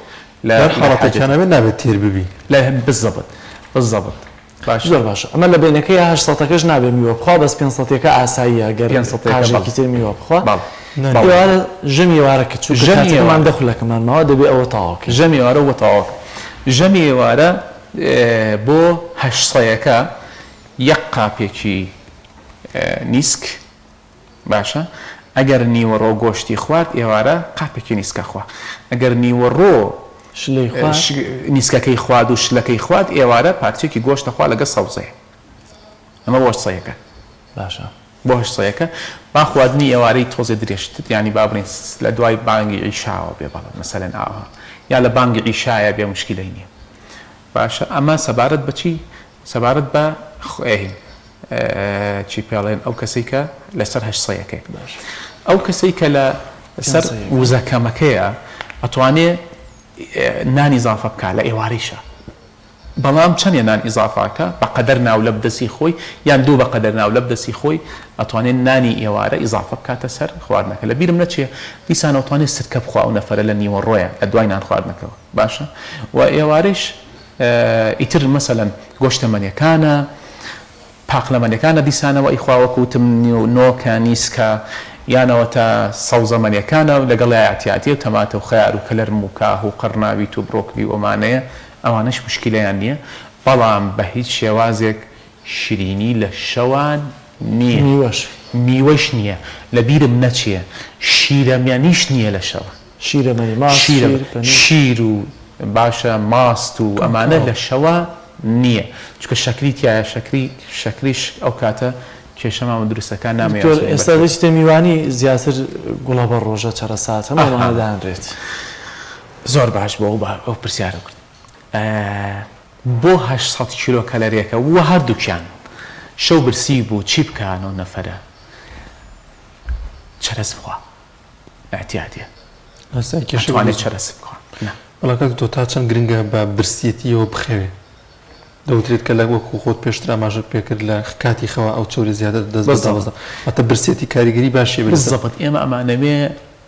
لە هەر حاڵەتێکیان ئەبێ نابێت تێر ببی. لە بزەبت بزەبت باشە. زۆر باشە ئەمە لە بەینەکەیا هەشت سەتەکەش نابێ میوە بخوا بەس پێنج سەتیەکە ئاساییە گەر پێنج سەتیەکە بەڵێ قاژێکی تر میوە بخوا بەڵێ بەڵێ ئێوارە ژەمی ئێوارە کە چونکە ژەمی کاتەکەمان ئێوارە دە خولەکەمان ماوە دەبێ ئەوە تەواو کەین. ژەمی ئێوارە بۆ تەواو کەم ژەمی ئێوارە بۆ هەشت سەیەکە یەک قاپێکی نیسک باشە ئەگەر نیوەڕۆ گۆشتی خوارد ئێوارە قاپێکی نیسکە خوا ئەگەر نیوەڕۆ شلەی خوارد نیسکەکەی خوارد و شلەکەی خوارد ئێوارە پارچەیەکی گۆشتە خوا لەگە سەوزەیە ئەمە بۆ سەیەکە باشە بۆ هەشت سەیەکە با خواردنی ئێوارەی تۆزێ درێژتر یانی با بڵێین لە دوای بانگی عیشاوە بێ بەڵێ مەسەلەن ئاوها یا لە بانگی عیشایە بێ مشکیلەی نییە باشە ئەمە سەبارەت بە چی؟ سەبارەت بە هین چی پێڵێن ئەو کەسەی کە لەسەر هەشت سەیەکەی ئەو کەسەی کە لە سەر وزە کەمەکەیە ئەتوانێ نان ئیزافە بکا لە ئێوارەیشا بەڵام چەنێ نان ئیزافاکە بە قەدەر ناولەپ دەسی خۆی یان دوو بە قەدەر ناولەپ دەسی خۆی ئەتوانێ نانی ئێوارە ئیزافە بکاتە سەر خواردنەکە لە بیرم نەچێ دیسان ئەتوانێ سرکە بخوا ئەو نەفەرە لە نیوەڕۆیە لە دوای نان خواردنەکەوە باشە و ئێوارەیش ئیتر مەسەلەن گۆشتەمەنیەکانە پاقلەمەنیەکانە دیسانەوە ئیخوا وەکو وتم نۆکە نیسکە یانەوە تا سەوزەمەنیەکانە لەگەڵیا ئیعتیادیە و تەماتە و خەیار و کەلەرم و کاه و قەرناویت و برۆکلی و ئەمانەیە ئەوانەش موشکیلەیان نیە بەڵام بە هیچ شێوازێک شیرینی لە شەوان نیە میوەش. میوەش نیە لە بیرم نەچێ شیرەمەنیش نیە لە شەوان. شیرەمەنی، ماست، شیر، پەنیر. شیر و باشە ماست و ئەمانە لە شەوا نییە چونکە شەکری تیایە شەکری شەکریش ئەو کاتە کێشەمان دروست ئەکا نامەوێ دکتۆر ئێستا دەچیتە میوانی زیاتر گوڵە بە ڕۆژە چەرەسات هەموو ئەمانە دانرێت. زۆر باش بۆ ئەو پرسیارە کرد بۆ 800 کیلۆ کەلەرێکە وە هەردووکیان شەو برسی بوو چی بکا ئەو نەفەرە چەرەس بخوا. ئیعتیادیە ئاسای کێشە ئەتوانێ چەرەس بخوا نا. بەڵام کاک دکتۆر تا چەند گرنگە بە برسیەتیەوە بخەوێ؟ دەوترێت کە لە وەکو خۆت پێشتر ئاماژەت پێکرد لە کاتی خەوا ئەو چەوریە زیاتر دەست بە دابەزا واتە برسیەتی کاریگەری باشی هەبێ لەسەر. بالضبط ئێمە ئەمانەوێ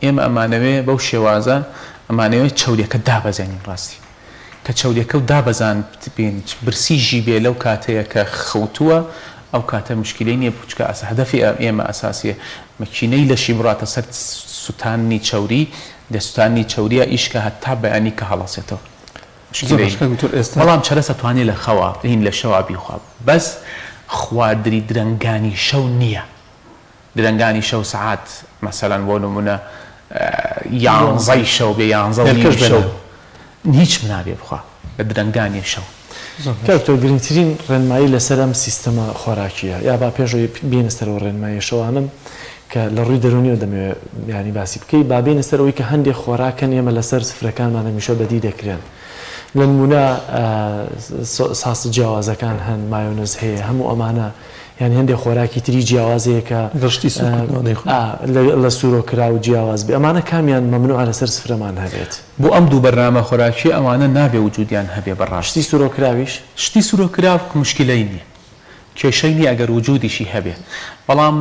ئێمە ئەمانەوێ بەو شێوازە ئەمانەوێ چەوریەکە دابەزێنین ڕاستی کە چەوریەکەو دابەزاند بین برسی ژی بێ لەو کاتەیە کە خەوتووە ئەو کاتە مشکیلەی نیە چونکە هەدەفی ئێمە ئەساسیە مەکینەی لەشی بڕاتە سەر سوتاننی چەوری لە سوتاننی چەوریا ئیش کا هەتا بەیانی کە هەڵەسێتەوە مشکیلەی نیە بەڵام چەرەس ئەتوانێ لە خەوا هین لە شەوا بیخوا بەس خواردنی درەنگانی شەو نیە. درەنگانی شەو سەعات مەسەلەن بۆ نمونە یانزەی شەو بێ یانزە و نیوی شەو هیچ نابێ بخوا لە درەنگانی شەو. کاک دکتۆر گرنگترین ڕێنمایی لەسەر ئەم سیستەمە خۆراکیە یا با پێش ئەوەی بێینە سەر ئەو ڕێنماییە شەوانەم کە لە ڕووی دەروونیەوە دەمەوێ یانی باسی بکەی با بێینە سەر ئەوەی کە هەندێک خۆراک هەن ئێمە لەسەر سفرەکانمان هەمیشە بەدی دەکرێن لە نمونە ساسە جیاوازەکان هەن مایۆنز هەیە هەموو ئەمانە یان هەندێک خۆراکی تری جیاواز هەیە کە لەگەڵ شتی سوور کردنەوە دەیخۆن. ئا لە سوورۆ کراو جیاواز بێ ئەمانە کامیان مەمنوعە لەسەر سفرەمان هەبێت؟ بۆ ئەم دوو بەرنامە خۆراکیە ئەوانە نابێ وجودیان هەبێ بەڕاستی. شتی سوورۆ کراویش؟ شتی سوورۆ کراو موشکیلەی نیە کێشەی نیە ئەگەر وجودیشی هەبێ بەڵام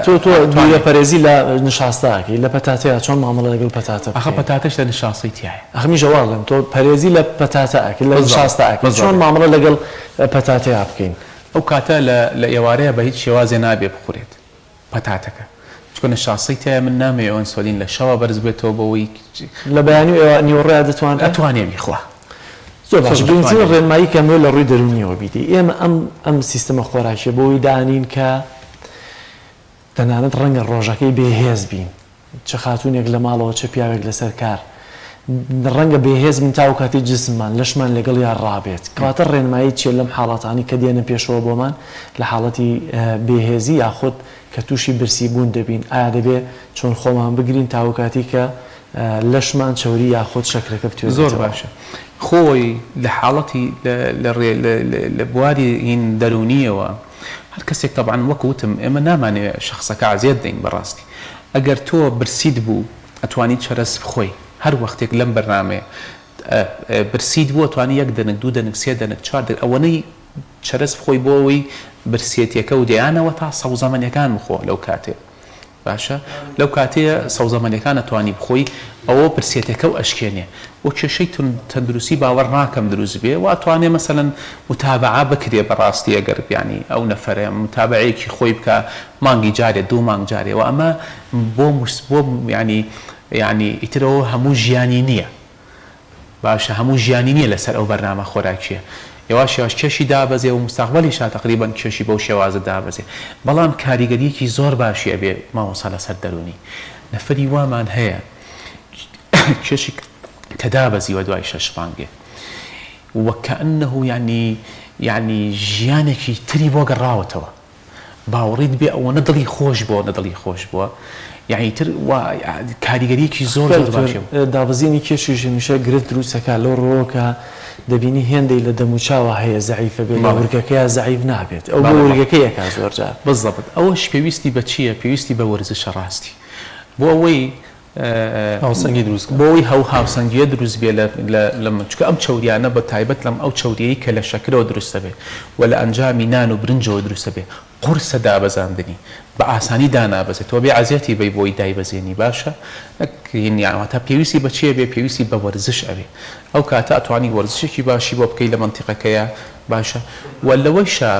تۆ تۆ دوورە پەرێزی لە نشاستە ئەکەی لە پەتاتەیا چۆن مامەڵە لەگەڵ پەتاتە ئەخە بکەین؟ پەتاتەش لە نشاستەی تیایە. ئەخ منیش ئەوە ئەڵێم تۆ پەرێزی لە پەتاتە ئەکەی لە بالضبط نشاستە ئەکەی چۆن بالضبط. مامەڵە لەگەڵ پەتاتەیا بکەین؟ ئەو کاتە لە لە ئێوارەیا بە هیچ شێوازێ نابێ بخورێت پەتاتەکە چونکە نشاستەی تیایە من نامەوێ ئەنسۆلین لە شەوا بەرز بێتەوە بەوەی لە بەیانی و ئێوا نیوەڕۆیا دەتوانرێ؟ ئەتوانێ بیخوا. زۆر باشە گرنگترین ئەتوانێ. ڕێنمایی کە ئەمەوێ لە ڕووی دەروونیەوە بیدەی ئێمە ئەم ئەم سیستەمە خۆراکیە بۆ ئەوەی دانین کە تەنانەت ڕەنگە ڕۆژەکەی بێ هێز بین چ خاتوونێک لە ماڵەوە چ پیاوێک لەسەر کار ڕەنگە بێهێز بین تاوەکو کاتێک جسممان، لەشمان لەگەڵیا ڕابێت. کەواتە ڕێنمایی چیە لەم حاڵەتانەی کە دێنە پێشەوە بۆمان لە حاڵەتی بێهێزی یاخود کە تووشی برسی بوون دەبین ئایا دەبێ چۆن خۆمان بگرین تاوەکو کاتێک کە لەشمان چەوری یاخود شەکرەکە زۆر بتوێنێتەوە؟ باشە خۆی لە حاڵەتی لە ڕێ لە بواری هین دەروونیەوە هەر کەسێک تەبعەن وەک وتم ئێمە نامانەوێ شەخسەکە عەزێت دەین بەڕاستی ئەگەر تۆ برسیت بوو ئەتوانی چەرەس بخۆی هەر وەختێک لەم بەرنامەیە برسیت بوو ئەتوانی یەک دەنک دوو دەنک سێ دەنک چوار دەنک ئەوەنەی چەرەس بخۆی بۆ ئەوەی برسێتیەکە و دەیانەوە تا سەوزەمەنیەکان بخۆ لەو کاتێ باشە لەو کاتەیە سەوزەمەنیەکان ئەتوانی بخۆی ئەوە برسێتەکە و ئەشکێنێ بۆ کێشەی تەندروستی باوەڕ ناکەم دروست بێ و ئەتوانێ مەسەلەن متابەعە بکرێ بەڕاستی ئەگەر یانی ئەو نەفەرە متابەعەیەکی خۆی بکا مانگی جارێ دوو مانگ جارێ و ئەمە بۆ بۆ یانی یانی ئیتر ئەوە هەموو ژیانی نییە باشە هەموو ژیانی نییە لەسەر ئەو بەرنامە خۆراکیە یەواش یەواش کێشی دابەزێ و مستەقبەلیشا تەقریبەن کێشی بەو شێوازە دابەزێ بەڵام کاریگەریەکی زۆر باشی ئەبێ مامۆستا لەسەر دەروونی نەفەری وامان هەیە کێشی کە دابەزیوە دوای شەش مانگێ وەکەئەنەهو یانی یانی ژیانێکی تری بۆ گەڕاوەتەوە. باوەڕیت بێ ئەوەنە دڵی خۆش بووە ئەوەنە دڵی خۆش بووە یانی تر وا کاریگەریەکی زۆر زۆر باشی هەبوو. دابەزینی کێشیش هەمیشە گرفت دروست ئەکات لەو ڕووەوە کە دەبینی هێندەی لە دەم و چاوا هەیە زەعیفە بێت لە ورگەکەیا زەعیف نابێت ئەو بۆ ورگەکەی ئەکات زۆر جار. بالضبط ئەوەش پێویستی بە چیە پێویستی بە وەرزشە ڕاستی بۆ ئەوەی هاوسەنگی دروست کات. بۆ ئەوەی ئەو هاوسەنگیە دروست بێ لە لە لە چونکە ئەم چەوریانە بە تایبەت لەم ئەو چەوریەی کە لە شەکرەوە دروست دەبێ و لە ئەنجامی نان و برنجەوە دروست دەبێ قورسە دابەزاندنی بە ئاسانی دانابەزێت تۆ ئەبێ ئەزیەتی بەی بۆی دایبەزێنی باشە نەک هین یان واتا پێویستی بە چی ئەبێ پێویستی بە وەرزش ئەبێ ئەو کاتە ئەتوانی وەرزشێکی باشی بۆ بکەی لە مەنتیقەکەیا باشە وە لەوەیشا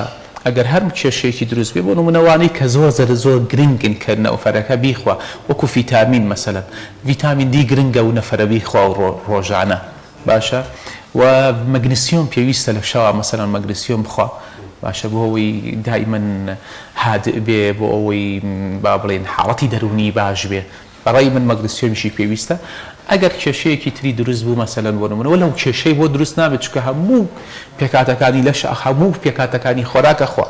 ئەگەر هەر کێشەیەکی دروست بێ بۆ نمونە وانەی کە زۆر زەر زۆر گرنگن کە نەفەرەکە بیخوا وەکو فیتامین مەسەلەن ڤیتامین دی گرنگە و نەفەرە بیخوا و ڕۆژانە باشە و مەگنسیۆم پێویستە لە شەوا مەسەلەن مەگنسیۆم بخوا باشە بۆ ئەوەی دائیمەن هادئ بێ بۆ ئەوەی با بڵێین حاڵەتی دەروونی باش بێ بە ڕای من مەگنسیۆمیشی پێویستە ئەگەر کێشەیەکی تری دروست بوو مەسەلەن بۆ نمونە وەلەو کێشەی بۆ دروست نابێت چونکە هەموو پێکهاتەکانی لەش هەموو پێکهاتەکانی خۆراک ئەخوا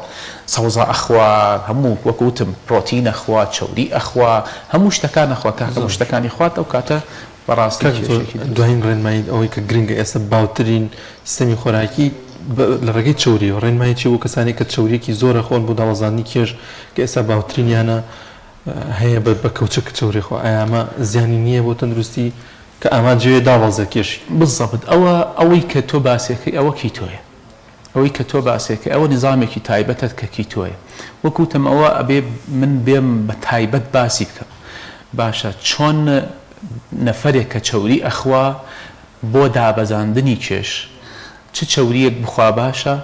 سەوزە ئەخوا هەموو وەکو وتم پرۆتین ئەخوا چەوری ئەخوا هەموو شتەکان ئەخوا کە هەموو شتەکانی خوارد ئەو کاتە بەڕاستی کاک دکتۆر کێشەیەکی دروست دوایین ڕێنماییت ئەوەی کە گرنگە ئێستا باوترین سیستەمی خۆراکی لە ڕێگەی چەوریەوە ڕێنمایی چیە بۆ کەسانێک کە چەوریەکی زۆر ئەخۆن بۆ دابەزاندنی کێش کە ئێستا باوترینیانە هەیە بە بە کەوچک چەوری خۆ ئایا ئەمە زیانی نییە بۆ تەندروستی کە ئامانجی وێ دابەزێ کێشی؟ بالضبط ئەوە ئەوەی کە تۆ باسیەکەی ئەوە کیتۆیە ئەوەی کە تۆ باسیەکەی ئەوە نیزامێکی تایبەتە کە کیتۆیە وەک وتم ئەوە ئەبێ من بێم بە تایبەت باسی بکەم باشە چۆن نەفەرێک کە چەوری ئەخوا بۆ دابەزاندنی کێش چ چەوریەک بخوا باشە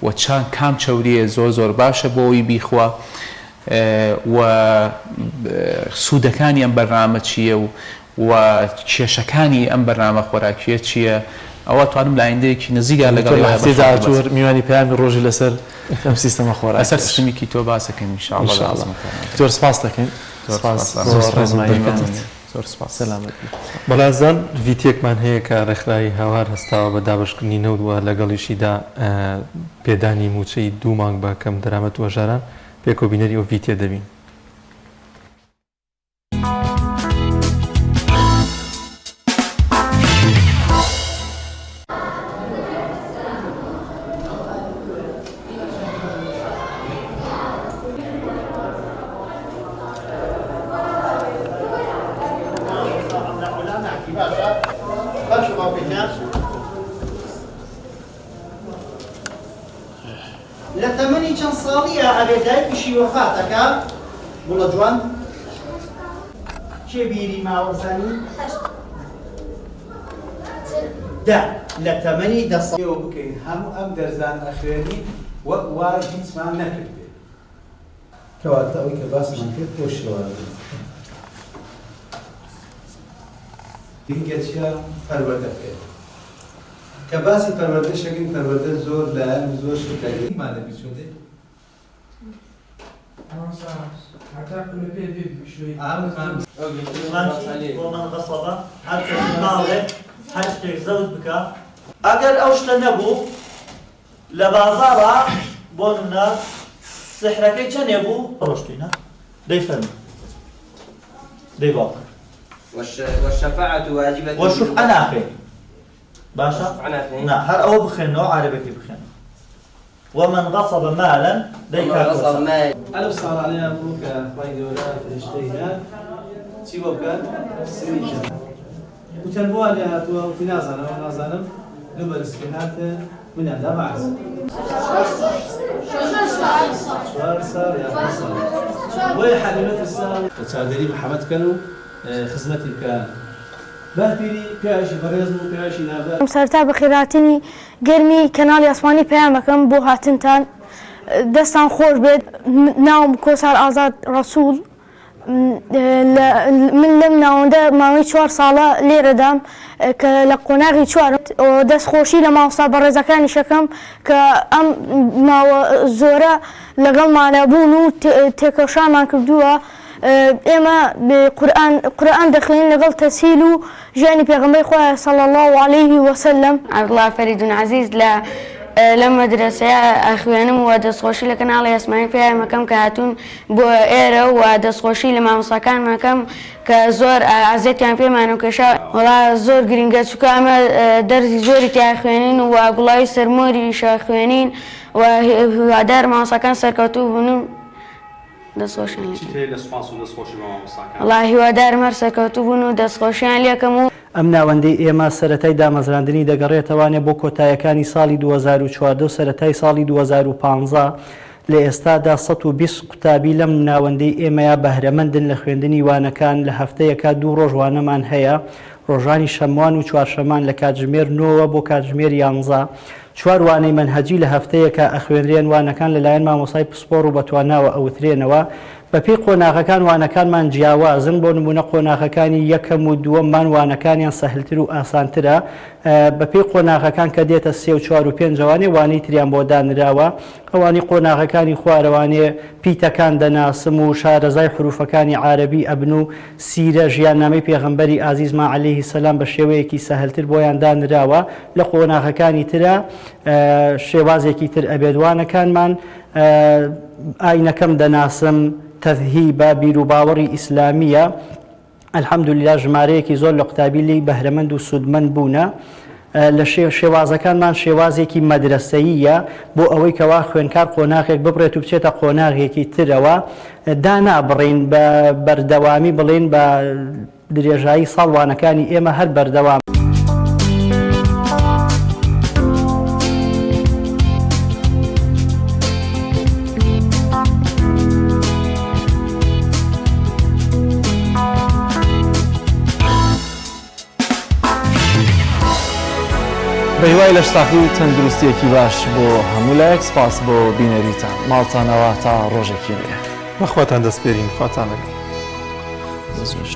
و چان کام چەوریە زۆر زۆر باشە بۆ ئەوەی بیخوا و سوودەکانی ئەم بەرنامە چییە و و کێشەکانی ئەم بەرنامە خۆراکییە چییە ئەوە توانم لە ئایندەیەکی نزیکا لەگەڵ دکتۆر لە هەفتەی داهاتوو هەر میوانی پەیامی ڕۆژی لەسەر ئەم سیستەمە خۆراکیەش. لەسەر سیستمی کیتۆ باس ئەکەین ان شاء اللە لە خزمەتتاندا. دکتۆر سپاست دەکەین. زۆر سپاس بۆ ڕێزماییەکەتت. زۆر سپاس. سەلامەت بیت. بەڵێزان ڤیتیەکمان هەیە کە ڕێکخراوی هاوار هەستاوە بە دابەشکردنی نەوت و لەگەڵیشیدا پێدانی مووچەی دوو مانگ بە کەمدەرامەت و هەژاران، پێکەوە بینەری ئەو ڤیتیە دەبین. لە تەمەنی چەند ساڵییا ئەبێ دایکیشی وەفات ئەکا گوڵە جوان؟ کێ بیری ماوە بزانی؟ دە لە تەمەنی دە ساڵ. پێوە بکەین هەموو ئەم دەرزان ئەخوێنین وەک وا هیچمان نەکردبێ. کەواتە ئەوەی کە باسمان کرد بەو شێوازە. گرینگە چیە؟ پەروەردە بکەین. کە باسی پەروەردەش ئەکەین پەروەردە زۆر لایەن و زۆر شت دەگرێ. مان لەبیر چووە دەی. ومن غصب هەر کەس ماڵێک هەر شتێک زەوت بکا. ئەگەر ئەو شتە نەبوو لە بازاڕا بۆ نمونە سحرەکەی چەنێ بوو؟ ڕۆشتین ها دەی فەرموو دەی باوکە. والشفاعة واجبة والشفعە ناخوێنی باشە نا هەر ئەوە بخوێنەوە عەرەبەکەی بخوێنەوە ومن غصب مالا دەی کاک وەستا. ئەلەو ساڵانەیان بوو کە خوای گەورە فریشتەی نارد چی بۆ بکات سمی کەن وتیان بۆ وا لێ هاتووە وتی نازانم ئەوە نازانم دوو بەرسکی هاتن منیان دا بە عەرز چوار ساڵ یان پێنج ساڵ بۆیە حەلیمە ترسا چاودێری محەمەد بکەن و خزمەتی بکەن باپیری پیاوێکی بەڕێز بوو پیاوێکی ناودار. سەرەتا بەخێرهاتنی گەرمی کەناڵی ئاسمانی پەیام ئەکەم بۆ هاتنتان دەستان خۆش بێت ناوم کۆسار ئازاد ڕەسوڵ من لەم ناوەندە ماوەی چوار ساڵە لێرەدام کە لە قۆناغی چوارم دەست خۆشی لە مامۆستا بەڕێزەکانیش ئەکەم کە ئەم ماوە زۆرە لەگەڵمانە بوون و تێکۆشانمان کردووە ئێمە قورئان قورئان دەخوێنین لەگەڵ تەسهیل و ژیانی پێغەمبەری خوایە صلی اللە علیه وسلم. عەبدوڵا فەریدون عەزیز لە. لەم مەدرەسەیە ئەخوێنم و دەستخۆشی لە کەناڵی ئاسمانی پەیام ئەکەم کە هاتوون بۆ ئێرە و دەستخۆشی لە مامۆستاکانم ئەکەم کە زۆر ئازیەتیان پێمانەوە کێشا. وەڵا زۆر گرینگە چونکە ئەمە دەرسی زۆری تیا خوێنین و گوڵاوی سەرمۆریش ئەخوێنین و هیوادارم مامۆستاکان سەرکەوتوو بن و دەستخۆشیان لێ چیت هەیە لە سوپاس و دەستخۆشی بۆ مامۆستاکان؟ وەڵا هیوادارم هەر سەرکەوتوو بن و دەستخۆشیان لێکەم و. ئەم ناوەندەی ئێمە سەرەتای دامەزراندنی دەگەڕێتەوانێ بۆ کۆتایەکانی ساڵی 2014 و سەرەتای ساڵی 2015، لە ئێستادا 120 قوتابی لەم ناوەندەی ئێمەیا بەهرەمەندن لە خوێندنی وانەکان، لە هەفتەیەکا دوو ڕۆژ وانەمان هەیە، ڕۆژانی شەموان و چوارشەمان لە کاتژمێر نۆوە بۆ کاتژمێر یانزە، چوار وانەی مەنهەجی لە هەفتەیەکا ئەخوێنرێن، وانەکان لەلایەن مامۆستای پسپۆڕ و بەتواناوە ئەوترێنەوە، بەپێی قۆناغەکان وانەکانمان جیاوازن، بۆ نموونە قۆناغەکانی یەکەم و دووەممان وانەکانیان سەهلتر و ئاسانترە، بەپێی قۆناغەکان کە دێتە سێ و چوار و پێنجەوانێ وانەی تریان بۆ دانراوە، ئەوانی قۆناغەکانی خوارەوانێ پیتەکان دەناسم و شارەزای حروفەکانی عارەبی ئەبن و سیرە، ژیاننامەی پێغەمبەری ئازیزمان علیه السلام بە شێوەیەکی سەهلتر بۆیان دانراوە، لە قۆناغەکانی ترا شێوازێکی تر ئەبێت وانەکانمان ئاینەکەم دەناسم، تەذهیبە، بیروباوەڕی ئیسلامییە، الحمدللە ژمارەیەکی زۆر لە قوتابی لێی بەهرەمەند و سوودمەند بوونە، لە شێوازەکانمان شێوازێکی مەدرەسەییە بۆ ئەوەی کەوا خوێندکار قۆناغێک ببڕێت و بچێتە قۆناغێکی ترەوە دانابڕین بە بەردەوامی بڵێین بە درێژایی ساڵ وانەکانی ئێمە هەر بەردەوام. بەهیوای لەشساغی و تەندروستیەکی باش بۆ هەموو لایەک سپاس بۆ بینەریتان ماڵتان ئاوا تا ڕۆژێکی نوێ. بەخواتان دەسپێرین خواتان لەگەڵ. دەست خۆش.